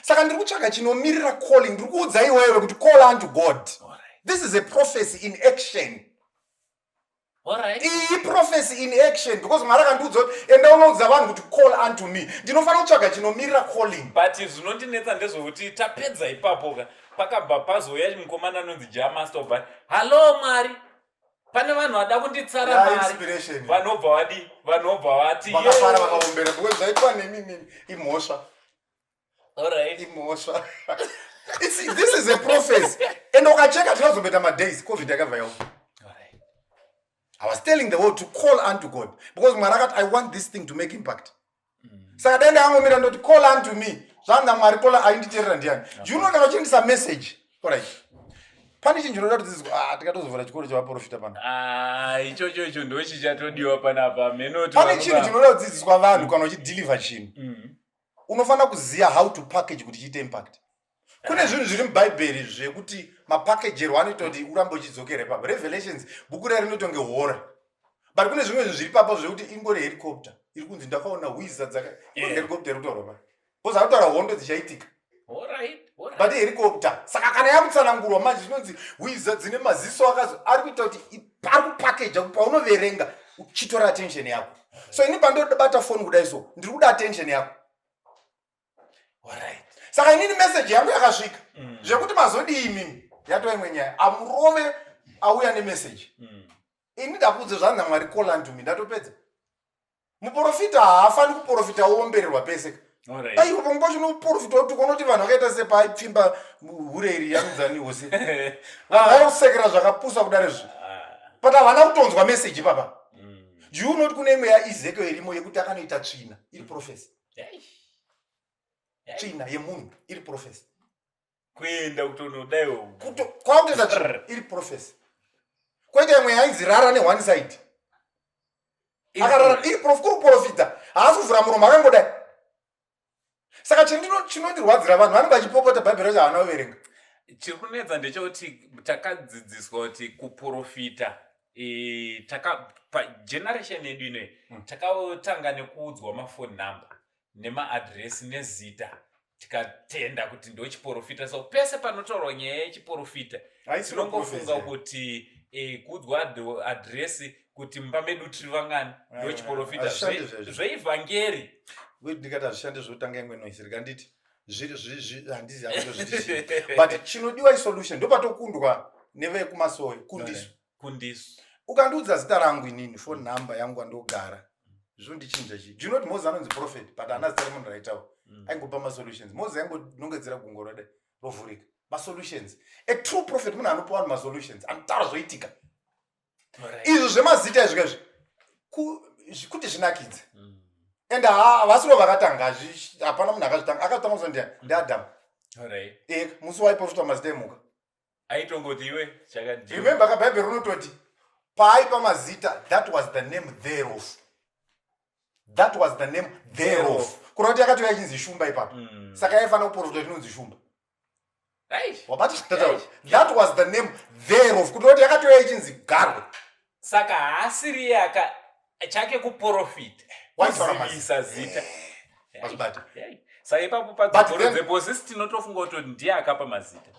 Saka ndiri kutsvaga chinomirira calling. Ndiri kuudza iwewe kuti call unto God. This is a prophecy in action. Iyi prophecy in action because Mwari akandiudza kuti enda unoudza vanhu kuti call unto me. Ndinofanira kutsvaga chinomirira calling. But zvinondinetsa ndezvekuti tapedza ipapo ka, pakabva pazouya mukomana anonzi Jamaster, obva, "Hallo Mwari, pane vanhu vada kunditsara Ya, mari." inspiration. Vanobva vadi, vanobva vati Vakafara, "Yeah." vakaombera because zvaitwa nemimimi imhosva. Imhosva. This is a prophecy, and ukacheka tinozomboita madays COVID yakabva yauya. I was telling the world to call unto God because Mwari akati I want this thing to make impact. Saka dai ndakangomira ndoti call unto me, zvanga Mwari call, ainditeerera ndiani? Do you know kana uchiendesa message? Alright, pane chinhu chinoda kudzidziswa. Ah, tikatozovhura chikoro chevaprofita pano. Ah, ichocho icho ndo chichatodiwa panapa menoti. Pane chinhu chinoda kudzidziswa vanhu. Kana uchideliver chinhu, unofanira kuziva how to package kuti chiite impact. Kune zvinhu zviri mubhaibheri zvekuti mapakejerwo anoita kuti urambe uchidzokera ipapo. Revelations bhuku riya rinoita kunge hora, but kune zvimwe zvinhu zviri papo zvekuti ingori helicopter iri kunzi ndakaona hwiza dzaka helicopter iri kutaurwa pa because ari kutaura hondo dzichaitika. But helicopter, saka kana yakutsanangurwa manje zvinonzi hwiza dzine maziso akazo ari kuita kuti ari kupakeja kuti paunoverenga uchitora attention yako. So ini pandobata foni kudai so, ndiri kuda attention yako. Saka inini message yangu yakasvika. Zvekuti mazodii imimi yatova imwe nyaya. Amurove auya nemeseji. Ini ndakudze zvanzi naMwari, "Call unto me." Ndatopedza. Muprofita haafani kuprofita woombererwa pese. Aiwa, pamwe pacho unoprofita utuka, unoti vanhu vakaita sepaipfimba hure iri yanonzani hose, vanhu vaikusekera zvakapusa kudaro izvi, but havana kutonzwa meseji ipapa. Do you know kuti kune imwe yaEzekiel irimo yekuti akanoita tsvina iri prophecy? Tsvina yemunhu iri prophecy. Kuenda kutonodaiwo. Kwakutoita tsvina iri prophecy. Kwoita imwe yainzi rara neone side, akarara, iri kuri kuprofita, haasi kuvhura muromo, akangodai. Saka chinondirwadzira, vanhu vanenge vachipopota, bhaibheri racho havana kuverenga. Chiri kunetsa ndechekuti takadzidziswa kuti kuprofita taka pageneration yedu inoyi takatanga nekuudzwa mafone number nemaadhiresi nezita, tikatenda kuti ndochiprofita. So pese panotaurwa nyaya yechiprofita, Haisi tinongofunga prophecy. kuti kuudzwa adhiresi kuti mumba medu tiri vangani ndochiprofita. Hazvishandi zvezvo. Zveivhangeri. Wait, ndikati hazvishandi, zvotanga imwe noise. Rikanditi handizi handizviti chii, but chinodiwa isolution. Ndopatokundwa nevekumasowe, kundiso. Kundiso. Ukandiudza zita rangu inini, phone number yangu, andogara, zvondichinja chii? Do you know kuti Moses anonzi prophet, but haana zita remunhu raitaura? Aingopa masolutions. Moses aingonongedzera gungo rode rovhurika, masolutions. A true prophet munhu anopa vanhu masolutions, anotaura zvoitika. Izvo zvemazita izvi kaizvi kuti zvinakidze. And havasiro vakatanga, hapana munhu akazvitanga. Akatanga kuzo ndiani? NdiAdhamu. E, musi waiprofita mazita emhuka. Aitongoti iwe chakadii. Remember ka, Bhaibheri rinototi paaipa mazita, that was the name thereof. That was the name thereof, kureva kuti yakatouya ichinzi shumba ipapo. Saka yaifanira kuprofita chinonzi shumba. Wabati that was the name thereof, kuti kuti yakatouya ichinzi garwe. Saka haasiri aka chake kuprofita. Waitaura kuzivisa zita. Wazvibata. Saka ipapo padzokorodzeposisi tinotofunga kuti ndiye akapa mazita.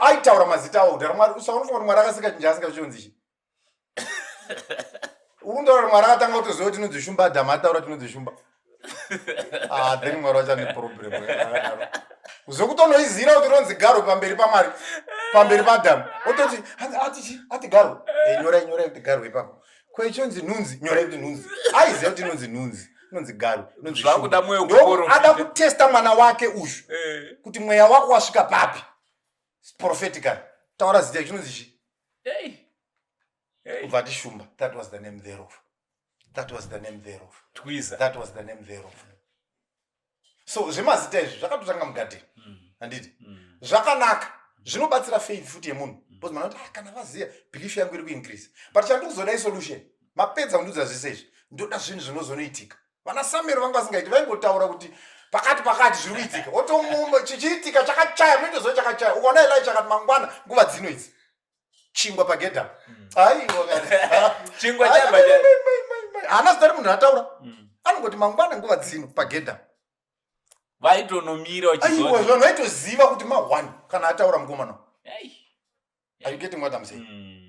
Aitaura mazita awo kudhara. Mwari, usa unofunga kuti Mwari akasika chinhu chaasinga chionzi chi? Uri kuntaura kuti Mwari akatanga kutoziva kuti inonzi shumba Adhamu ataura kuti inonzi shumba? Ah, then Mwari wacho ane problem akadaro. Zvokutonoizira kuti rinonzi garwe pamberi paMwari, pamberi paAdhamu, ototi hanzi ati chi, ati garwe. Eh, nyorai, nyorai kuti garwe ipapo. Ko ichonzi nhunzi? Nyorai kuti nhunzi. Aiziva kuti inonzi nhunzi, inonzi garwe, inonzi Zvakuda shumba. mweya Ndo wekuprofita. Ada kutesta mwana wake uyu kuti mweya wako wasvika papi prophetically. Taura zita, chinonzi chi? Hey. Hey. Kubva ati shumba. That was the name thereof, that was the name thereof. Twiza. That was the name thereof. So zvemazita izvi zvakatotanga mugadheni. Handiti zvakanaka, zvinobatsira faith futi yemunhu, because mana kuti, "Ah, kana vaziva, belief yangu iri kuincrease." But chandikuzoda isolution. Mapedza kundiudza zvese izvi, ndoda zvinhu zvinozonoitika. Vana Samuel vanga vasingaiti, vaingotaura kuti pakati pakati zviri kuitika, otomumba chichiitika chakachaya, munotoziva chakachaya. Ukaona Eli chakati mangwana nguva dzino idzi chingwa pagedha, aiwa. Chingwa chamba Haana zita remunhu ataura. Anongoti mangwana nguva dzino pagedha. Vaitonomira. Aiwa. Vachiziva. Vanhu vaitoziva kuti ma1 kana ataura mukomana. Hey. Are you getting what I'm saying? Mm.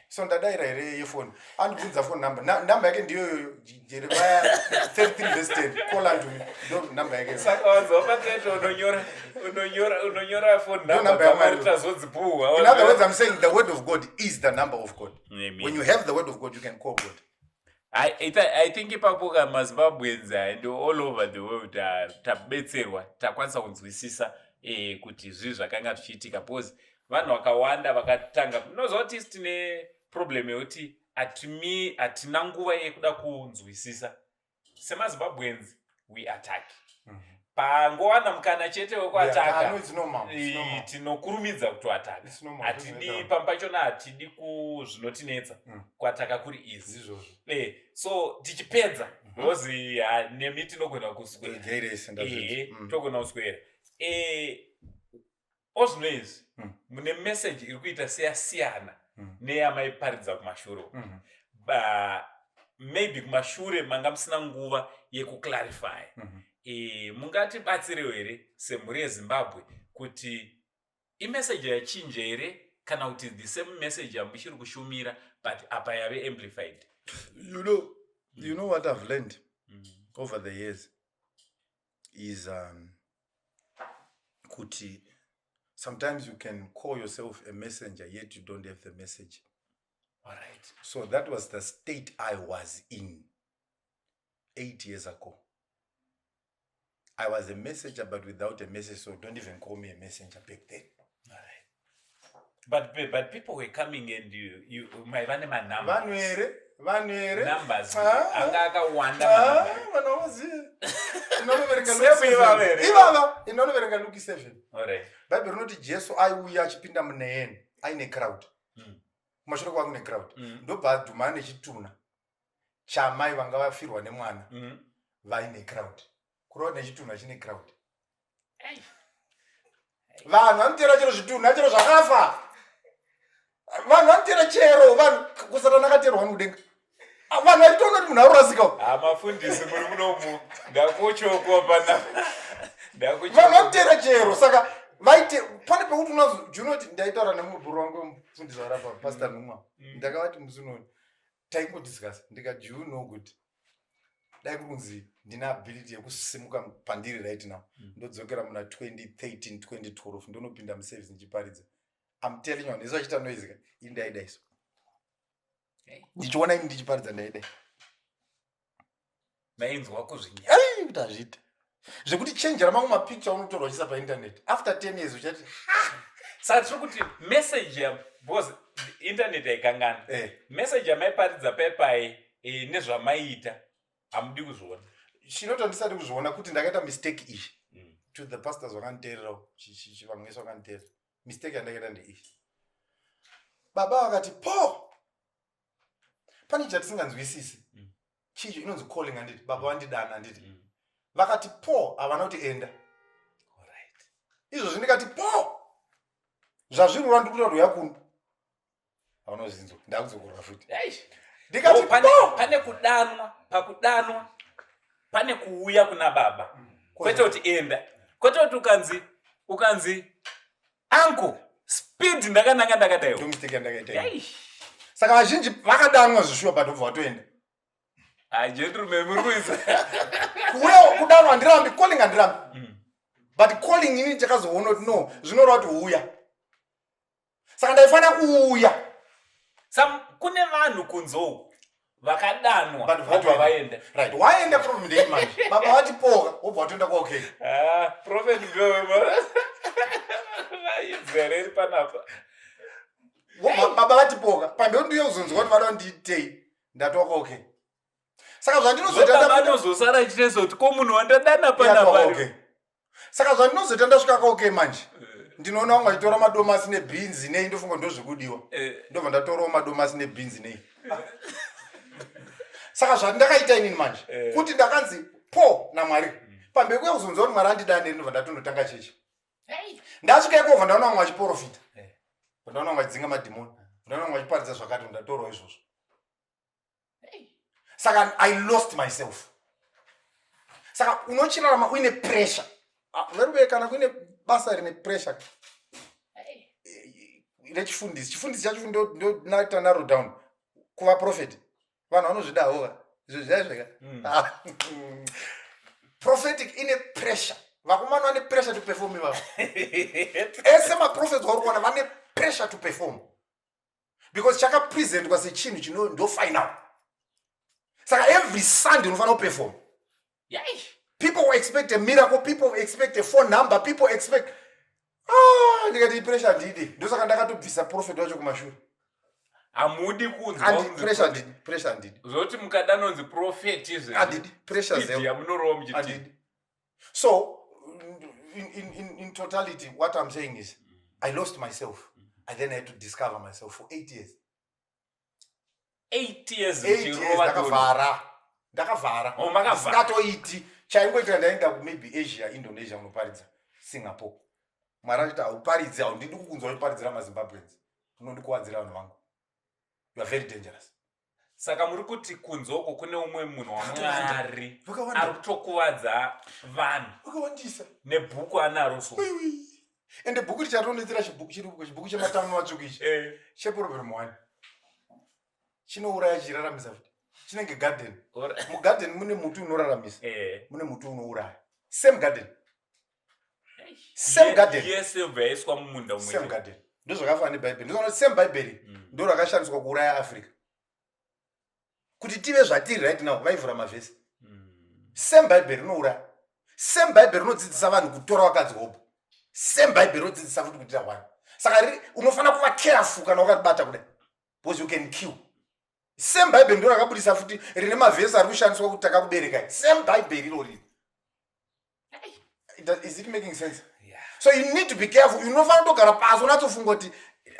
So ndadaira here yefoni, andibvunza phone number. Number yake ndiyoyo, Jeremiah 33 verse 10, call unto me, ndo number yake. Saka wanzwa patete, unonyora phone Ndo number number yaMwari. dzamari tazodzipuhwa. In other words, I'm saying the word of God is the number of God. Amen. When you have the word of God, you can call God. I think ipapo ka maZimbabweans and all over the world tabetserwa, takwanisa kunzwisisa kuti zvii zvakanga zvichiitika, because vanhu vakawanda vakatanga, unoziva kuti isi tine problem yekuti hatina nguva yekuda kunzwisisa. SemaZimbabweans we attack pangowana mukana chete wekuataka. Yeah, no, it's normal. It's normal. Tinokurumidza kutoataka. It's normal. Hatidi pamwe pachona, hatidi kuzvinotinetsa. Kuataka kuri easy. Ndizvozvo. So tichipedza, because nemi tinogona kuswera. Jairese ndazvinzwa. Togona kuswera. Ozvino izvi mune message iri kuita seyasiyana neyamaiparidza kumashure uku. Maybe kumashure manga musina nguva yekuclarify. Mungatibatsirewo here semhuri yeZimbabwe kuti imessage yachinja here, kana kuti the same message yamuchiri kushumira, but apa yave amplified? You know what I've learned over the years is kuti sometimes you can call yourself a messenger, yet you don't have the message. Alright. So that was the state I was in 8 years ago. I was a messenger, but without a message, so don't even call me a messenger back then. Alright. But people were coming and you maiva Vanhu nemanumbers. here, vanhu here. Numbers Ah. anga akawanda. Ah, Manumbers. vanhu vavazive. Inonoverenga Luke Same ivava 7. here. Ivava inonoverenga Luke 7. Alright. Bhaibheri rinoti Jesu aiuya achipinda muNain aine crowd. Kumashure kwake kune crowd. Ndobva adhumana nechitunha chamai vanga vafirwa nemwana vaine crowd. Kureva nechitunha chine crowd. Hey. Vanhu vanotera chero zvitunha, chero zvakafa. Vanhu vanotera chero vanhu, kusatana akaterwa mudenga. Ah, vanhu vachitoona kuti munhu arurasika. Ah, mafundisi muri munomu, ndakuchokwa pana. Vanhu vanotera chero. Saka vaite pane pekuti unazo junoti. Ndaitaura nemumwe bhuru wangu mufundisi warapa, Pastor Numwa. Ndakavati musi unoni taingodiscuss, ndikati, "Do you know kuti dai kuri kunzi ndine ability yekusimuka pandiri right now, ndodzokera muna 2013, 2012, ndonopinda muservice ndichiparidza, I'm telling you, vanhu vese vachiita noise ka, ini ndaidai so." Hey. Ndichiona ini ndichiparidza, ndaidai. Mainzwa kuzvinya. Ai, kuti hazviite zvekuti chenjera mamwe mapicture unotorwa uchiisa painternet after 10 years uchati Saka tiri kuti message ya, because internet haikangana, message yamaiparidza paipai nezvamaiita hamudi kuzviona. Chinota ndisati kuzviona kuti ndakaita mistake iyi. To the pastors vakanditeererawo, vamwe vese vakanditeerera, mistake yandakaita ndeiyi. Baba vakati po pane chatisinganzwisisi. Chicho inonzi calling, handiti? Baba vandidana, handiti? Vakati po, havana kuti enda. Izvozvi ndikati po, zvazvirura, ndiri kuita kuti uya kuno, haunozvinzwa, ndakudzokorora futi. Ndikati Oh, pane, po. Pane kudanwa, pakudanwa pane kuuya kuna baba, kwete kuti enda, kwete kuti ukanzi uncle, speed ndakananga ndakadaiwo. Ndo mistake yandakaita iyi. Saka vazhinji vakadanwa zvishuwa, but obva vatoenda. Ah, gentleman, muri kuisa. Kuuya kudanwa handirambi, calling handirambi, but calling ini chakazoona kuti no, zvinoreva kuti uya, saka ndaifanira kuuya. Kune vanhu kunze uku vakadanwa, But vobva vaenda. Right, waenda. Problem ndei manje? Baba vatipoka, wobva watoenda kwaOK. Ah, Prophet vaizereri panapa. Baba vatipoka pamberi, ndiye kuzonzwa kuti vada kundiitei, ndatoka OK. Saka zvandinozoita Baba anozosara achitesa kuti ko munhu wandadana panapa? OK. Saka zvandinozoita, ndasvika kwaOK manje, ndinoona vamwe vachitora madomasi nebhinzi nei, ndofunga ndozvekudiwa. Ndobva ndatorawo madomasi nebhinzi nei. Saka zvandakaita inini manje, kuti ndakanzi po naMwari, pamberi kuya kuzonzwa kuti Mwari andidane, ndobva ndatondotanga chechi. Ndasvika ikobva ndaona vamwe vachiprofita, ndaona vamwe vachidzinga madhimoni, ndaona vamwe vachiparidza zvakati, ndatorawo izvozvo. Saka I lost myself. Saka unochirarama uine pressure. Ah, veruve, kana kuine basa rine pressure rechifundisi, chifundisi chacho ndonaita narrow down kuva prophet. Vanhu vanozvidawo ka izvo zvaizveka. Prophetic ine pressure. Vakomana vane pressure to perform ivavo. Ese maprophets vauri kuona vane pressure to perform because chakapresentwa sechinhu chino ndo final. Saka every Sunday unofanira kuperform. People expect a miracle, people expect a phone number, people expect. Ah, ndikati pressure handidi. Ndosaka ndakatobvisa prophet wacho kumashure. Hamudi kunzwa Handi- pressure handidi, pressure handidi. Zvoti mukadanonzi prophet izvezvi, Handidi pressure speed zero. yamunorova muchiti. Handidi. So in totality, what I'm saying is I lost myself. I then had to discover myself for 8 years. 8 years? 8 years. Muchirova dodo. Ndakavhara, ndakavhara. Oh, makavhara. Ndisingatoiti. Chaingoitika, ndaenda kumaybe Asia, Indonesia, unoparidza, Singapore. Mwari achiti hauparidzi, haundidi kukunzwa uchiparidzira maZimbabweans, unondikuwadzira vanhu vangu, you are very dangerous. Saka muri kuti kunze uko kune umwe munhu Vakawanda. waMwari Vakawanda. ari kutokuvadza vanhu Vakawandisa. nebhuku anaro so? Wiwi. Ende bhuku richatonetsera chibhuku chiripo, chibhuku chematano matsvuku ichi, cheproblem one, chinouraya chichiraramisa futi. Chinenge garden. Mugarden mune muti unoraramisa, mune muti unouraya. Same garden, same garden. Yese yobva yaiswa mumunda umwe Same chete. garden. Ndozvakafanana nebhaibheri. Ndozvana kuti same bhaibheri ndo rakashandiswa kuuraya Africa kuti tive zvatiri right now. Vaivhura mavhesi. Same bhaibheri rinouraya, same bhaibheri rinodzidzisa vanhu kutora vakadzi hopo, same bhaibheri rinodzidzisa futi kuitira one. Saka unofanira kuva careful kana wakaribata kudai because you can kill. Same bhaibheri ndo rakabudisa futi rine mavhesi ari kushandiswa kuti takakuberekai. Same bhaibheri irori. Is it making sense? Yeah. So you need to be careful. Unofanira kutogara pasi unatsofunga kuti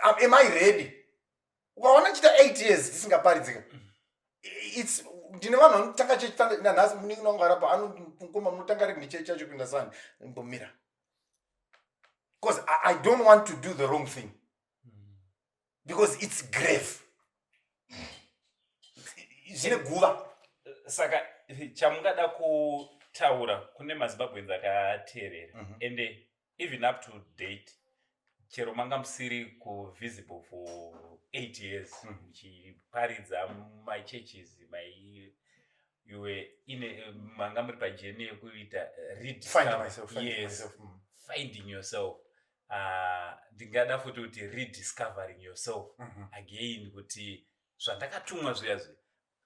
am I ready? Ukaona chita 8 years tisingaparidzika, its ndine vanhu vanotanga chechi nanhasi. Munin'ina wangu arapa anokoma, munotanga rini chechi chacho kuenda Sunday? Mbomira because I don't want to do the wrong thing because it's grave, zvine guva. Saka chamungada kutaura kune maZimbabweans akateerera, ende even up to date, chero manga musiri kuvisible for 8 years muchiparidza mumachurches, mai you were in a, manga muri pajourney yekuita Find myself, finding myself. Finding yourself. Ndingada futi kuti rediscovering yourself again, kuti zvandakatumwa zviya zviya.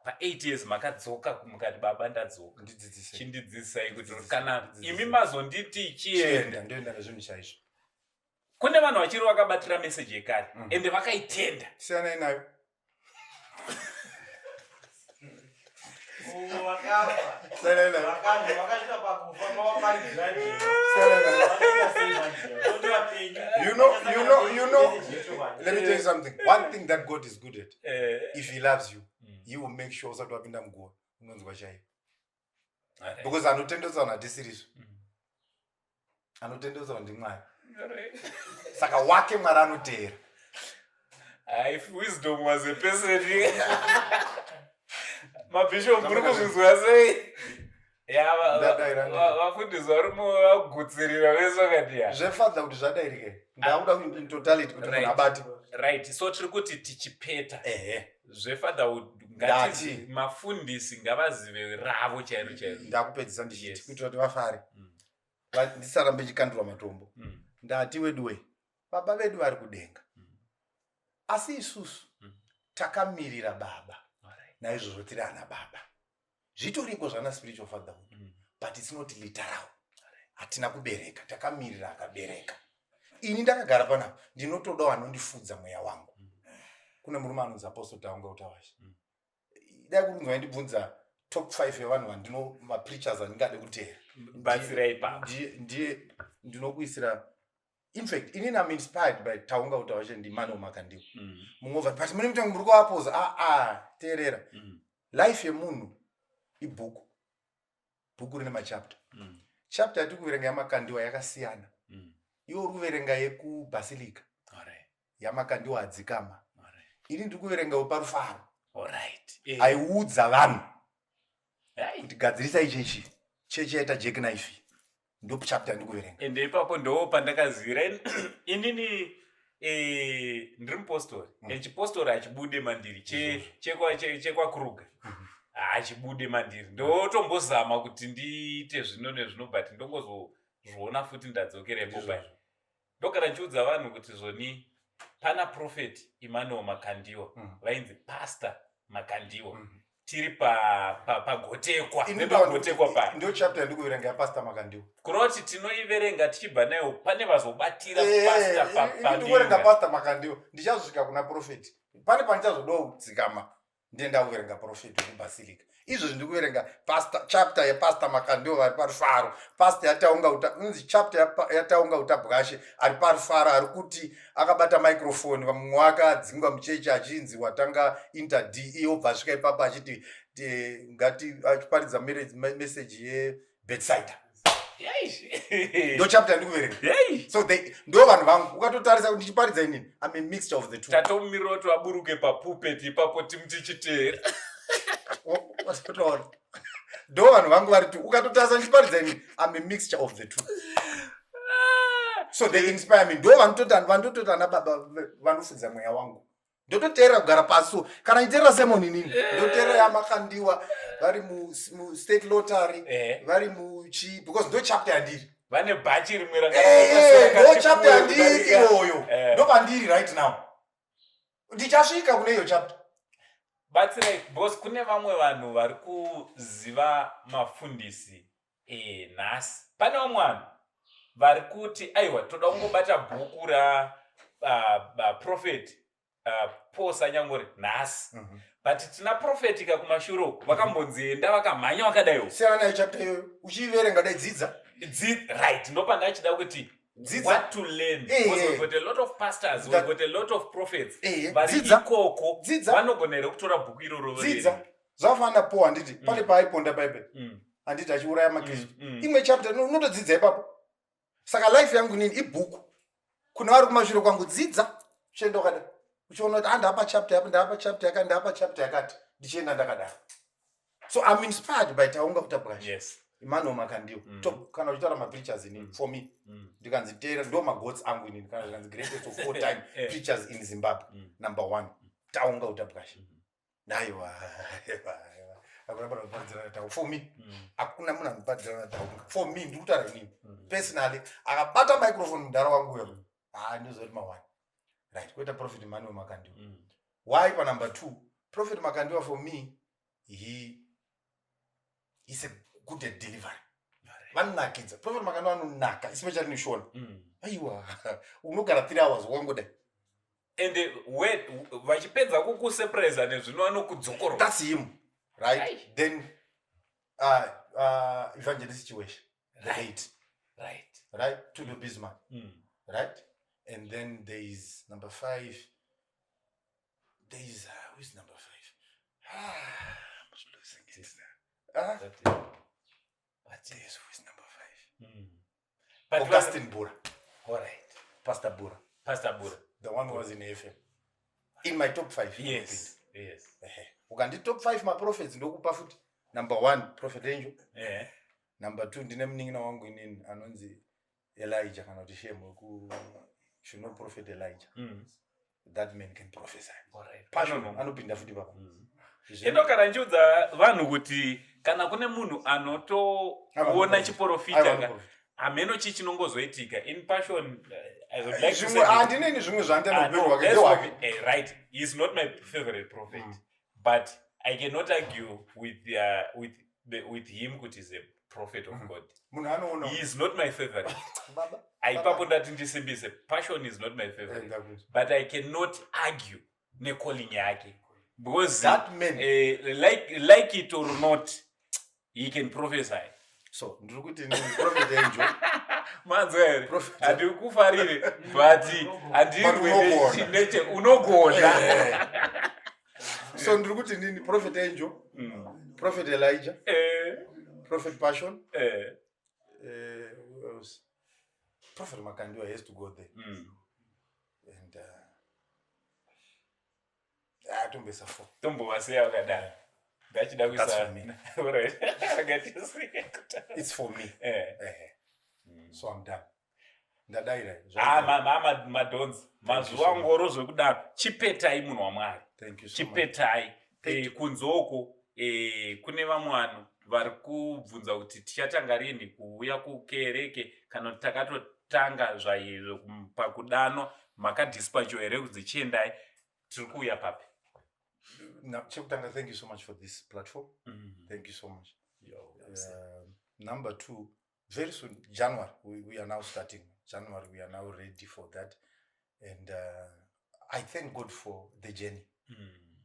Pa8 years makadzoka mukati, "Baba, ndadzoka." Ndidzidzise. Chindidzidzisai kuti Ndidzidzise, kana ndidzidzise. imi mazonditi chienda. Chienda, ndoenda nezvinhu chaizvo. Kune vanhu vachiri vakabatira meseji yekare, ende vakaitenda. Siyanai nayo. Silent. You know, let me tell you something. One thing that God is good at, if he loves you, he will make sure usati wapinda muguva unonzwa chaivo, because anotendeusa vanhu hatisirizvo. Anotendeusa vanhu ndiMwari. Saka wake Mwari anoteera. Ah, if wisdom was a person, mabishop, muri kuzvinzwa sei? Ya, Ndadaira. Vafundisi varume vagutsirira vese vakati ya. Zvefadha kuti zvadairike, ndakuda in totality kuti munhu abate. Right, so tiri kuti tichipeta zvefatherhood, Ndati. ngati mafundisi ngavazive ravo chairo chairo. Ndakupedzisa ndichiti, kuitira kuti vafare, ndisarambe ndichikandirwa matombo, ndati weduwe, baba vedu vari kudenga, asi isusu takamirira baba. Naizvozvo tiri ana baba. Zvitoriko zvana spiritual fatherhood, but it's not literal. Hatina kubereka, takamirira akabereka. Ini ndakagara panapa, ndinotodawo anondifudza mweya wangu. Kune murume anonzi Apostle Taunga Utawasha. Dai kuri kunzwa ndibvunza top 5 yevanhu vandino mapreachers andingade kuteera, Batsirai ipapo. Ndiye ndinokuisira. In fact, inini am inspired by Taunga Utawashe ndiEmmanuel Makandiwa. Mumwe obva, but mune mutango muri kuapoza. Aa, teerera. Life yemunhu ibhuku, bhuku rine machapter. Chapter yatiri kuverenga yaMakandiwa yakasiyana. Iwe uri kuverenga yekubasilica yaMakandiwa adzikama. Ini ndiri kuverenga weparufaro aiudza vanhu kuti gadzirisai chechi, chechi yaita jackknife. Ndo chapter yandiri kuverenga. Ende ipapo ndo pandakazivira inini, ndiri mupostori. Chipostori hachibude mandiri. Chekwakruger hachibude mandiri. Ndotombozama kuti ndiite zvino nezvino, but ndongozozviona futi ndadzokera ipo pai. Ndogara ndichiudza vanhu kuti zvoni pana Prophet Emmanuel Makandiwa, vainzi Pastor Makandiwa. Tiri pagotekwa, nepagotekwa pa Ndo chapter yandiri kuverenga yaPastor Makandiwa. Kureva kuti tinoiverenga tichibva nayo pane vazobatira pastor. Ini ndikuverenga Pastor Makandiwa, ndichazosvika kuna prophet. Pane pandichazodawo kudzikama, ndiye ndakuverenga prophet wekubasilica. Izvozvi ndiri kuverenga pastor, chapter yePastor Makandiwa vari parufaro, pastor yaTaunga Uta, inzi chapter yaTaunga Utabwashe ari parufaro, ari kuti akabata microphone. Mumwe wake adzingwa muchechi achinzi watanga inter d, iye obva asvika ipapo achiti ngati achiparidza message yeBethsaida. Ndo chapter ndikuverenga. So they ndo vanhu vangu. Ukatotarisa kuti ndichiparidza inini, I'm a mixture of the two. Tatomirira kuti vaburuke papulpit ipapo timuchichiteera. Watotoona, ndo vanhu vangu vari two. Ukatotarisa ndichiparidza inini, I'm a mixture of the two. So they inspire me. Ndo vanotototi ana baba vanofudza mweya wangu. Ndototeerera kugara pasi. So kana nditeerera sermon inini, ndoteerera yaMakandiwa vari mustate lottery, vari muchi, because ndo chapter yandiri. Vane bhachi rimwe. Ndo chapter yandiri iyoyo. Ndo pandiri right now. Ndichasvika kune iyo chapter. Batsirai, because kune vamwe vanhu vari kuziva mafundisi nhasi. Pane vamwe vanhu vari kuti aiwa, toda kungobata bhuku raprophet Paul Sanyangore nhasi, but tina prophet ka kumashure uku vakambonzi enda vakamhanya vakadaiwo. Siyana nayo chapter iyoyo. Uchiiverenga dai, dzidza. Right, ndopandachida kuti Dzidza. what to learn, because we've got a lot of pastors, we've got a lot of prophets vari Dzidza. ikoko. Dzidza. Vanogona here kutora bhuku iroro Dzidza. voverenga? Zvafanana Paul, handiti? Pane paaiponda Bhaibheri, handiti, achiuraya makristu? Imwe chapter unotodzidza ipapo. Saka life yangu inini ibhuku kune vari kumashure kwangu. Dzidza uchienda wakadai, uchiona kuti andapa chapter yapo, ndapa chapter yakati, ndapa chapter yakati, ndichienda ndakadaro. So I'm inspired by Taunga Utabwasha, Emmanuel Makandiwa. Top. Kana uchitaura mapreachers inini, for me, ndikanzi teera, ndo magoats angu inini. Kana zvikanzi greatest of all time preachers in Zimbabwe, number one, Taunga Utabwasha. Aiwa, hakuna munhu anoparidzirana Taunga for me. Hakuna munhu anoparidzirana Taunga for me. Ndiri kutaura inini personally. Akabata microphone mudhara wangu uyo, ha, ndozoti mawani. Right, kuita Prophet Emmanuel Makandiwa. Why panumber two Prophet Makandiwa? For me, he is a good at delivery. Vanonakidza. Prophet Makandiwa anonaka, especially neshona. Aiwa, unogara 3 hours wangodai. Ende vachipedza kukusurprise nezvino vanokudzokorora. That's him, right? Ai. Then Evangelist Chiweshe, the eight. Right, Tudo Bismarck. Right, and then there is number five. There is who is number five? Ah, I'm losing it now. Ah, there's who is number five? But Augustine Bura. All right. Pastor Bura. Pastor Bura. The one who was in FM. In my top five. Ehe. Ukandi top five maprophets, ndokupa futi number one, Prophet Angel. Number two, ndine munin'ina wangu inini anonzi Elijah, kana kuti Shem weku should know Prophet Elijah. That man can prophesy. All right. Passion. No. Anopinda futi papa. Ino kana ndichiudza vanhu kuti kana kune munhu anotoona chiprofita Aiwa, ka, prophet. Hameno chii chinongozoitika in Passion. I would like to Zvimwe say handineni, zvimwe zvaanoita Ah, neupenyu no, hwake as for ndehwake. me, right, he's not my favorite prophet, but I cannot argue with him kuti he's a prophet of God. Munhu anoona. He is not my favorite. Baba. Aipapo ndati ndisimbise, Passion is not my favorite, Ndakuti. But I cannot argue necalling yake because That man. Like it or not, he can prophesy. So ndiri kuti nini, Prophet Angel. Manzwa here? Handikufarire, but But unogona. handineche unogona. So ndiri kuti nini, Prophet Angel, Prophet Elijah, Prophet Passion, who else? Prophet Makandiwa has to go there. And tombesa four. Tombovasiya vakadaro, ndachida. That's for me. Kuisa. It's for me. Ehe. So I'm done, ndadaira. Ah, madhonzi mazuva So much. ngoro zvekudaro, chipetai munhu waMwari. Thank you so much. Chipetai. Thank Kunzoko kune vamwe vanhu vari kubvunza kuti tichatanga rini kuuya kukereke, kana kuti takatotanga zvaizvo pakudanwa makadispacho here kunzi chiendai, tiri kuuya papi? Now, chekutanga, thank you so much for this platform. Thank you so much. Number two, very soon, January, we are now starting. January, we are now ready for that. And I thank God for the journey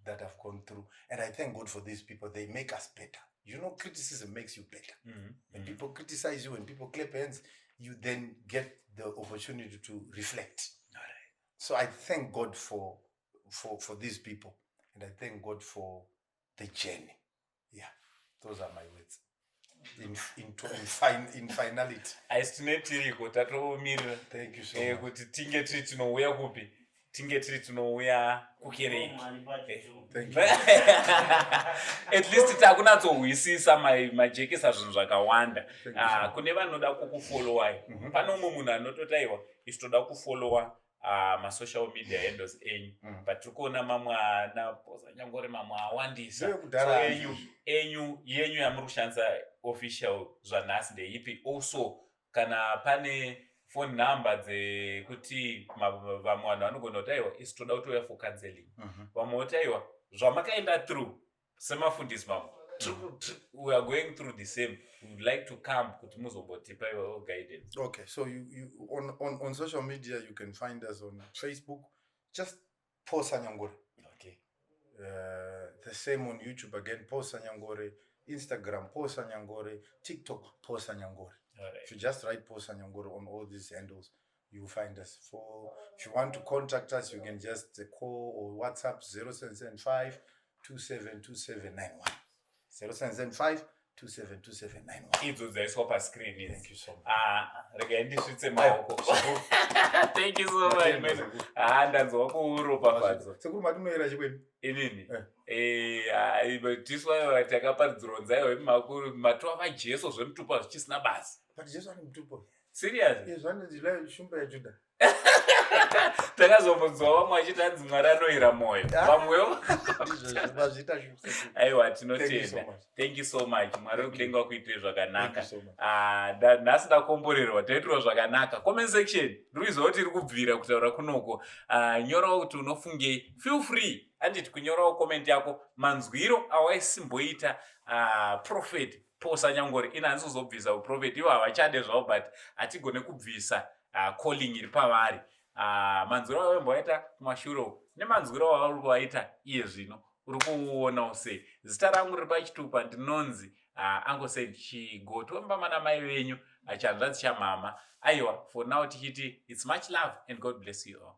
that I've gone through. And I thank God for these people. They make us better. Criticism makes you better. When people criticize you, when people clap hands, you then get the opportunity to reflect. So I thank God for these people. And I thank God for the journey. Yeah, those are my words. In finality. Aisi tine tiriko tatomirira. Thank you so much. Kuti tinge tiri tinouya kupi, tinge tiri tinouya kukereke. Thank you. At least takunatsohwisisa majekesa zvinhu zvakawanda. Thank you Ah, so much. kune vanoda kukufollowai, pane umwe munhu anototi, "Aiwa, isu toda kufollowa masocial media handles enyu," but tiri kuona mamwe ana Posa Nyangore, mamwe awandisa. Ndeyekudhara. So enyu yenyu yamuri kushandisa official zvanhasi ndeipi? Also kana pane phone number dzekuti vamwe vanhu vanogona kuti, "Aiwa, isu toda kutouya for counseling," vamwe voti, "Aiwa, zvamakaenda through semafundisi mamwe, we are going through the same, we would like to come kuti muzombotipa iwewo guidance." Okay, so you on social media, you can find us on Facebook, just Paul Sanyangore. The same on YouTube again, Paul Sanyangore, Instagram, Paul Sanyangore, TikTok, Paul Sanyangore. If you just write Paul Sanyangore on all these handles, you will find us. For if you want to contact us, you can just call or WhatsApp 0775 272791. 0775 272791. Idzo dzaiswa pascreen idzi. Thank you so much. Ah, regai ndisvitse maoko. Thank you so much, Matendo, man. sekuru. Ah, ndanzwa kuropafadzwa. Sekuru, matinoera chikweni. Inini? Eh. Tiswa takaparidzirwa iwe makuru matova vaJesu, zvemutupo zvichisina basa. But Jesu ane mutupo. Serious? Izvo anoti Shumba yaJudha. Takazombonzwa vamwe vachiti hanzi Mwari anoyera mwoyo. Ah. Vamwewo. Ndizvo mazviita, sekuru. Aiwa, Thank you so tinotenda. much. Thank you so much. Mwari wekudenga kuitire Thank zvakanaka. you so much. Ah, nhasi ndakomborerwa, taitirwa zvakanaka. Comment section ndiri kuti iri kubvira kutaura kunoko. Ah, nyorawo kuti unofungei, feel free anditi kunyorawo comment yako, manzwiro awaisimboita Prophet Paul Sanyangore. Ina handisi kuzobvisa uprophet, ivo havachade zvavo, but hatigone kubvisa calling iri pavari. Manzwiro awaimboaita kumashure uku nemanzwiro awauri kuvaita iye zvino. Uri kuuonawo sei? Zita rangu riri pachitupa ndinonzi Uncle Saint Chigoto wemba namai venyu, chanzvadzi chamama. Aiwa, for now tichiti it's much love and God bless you all.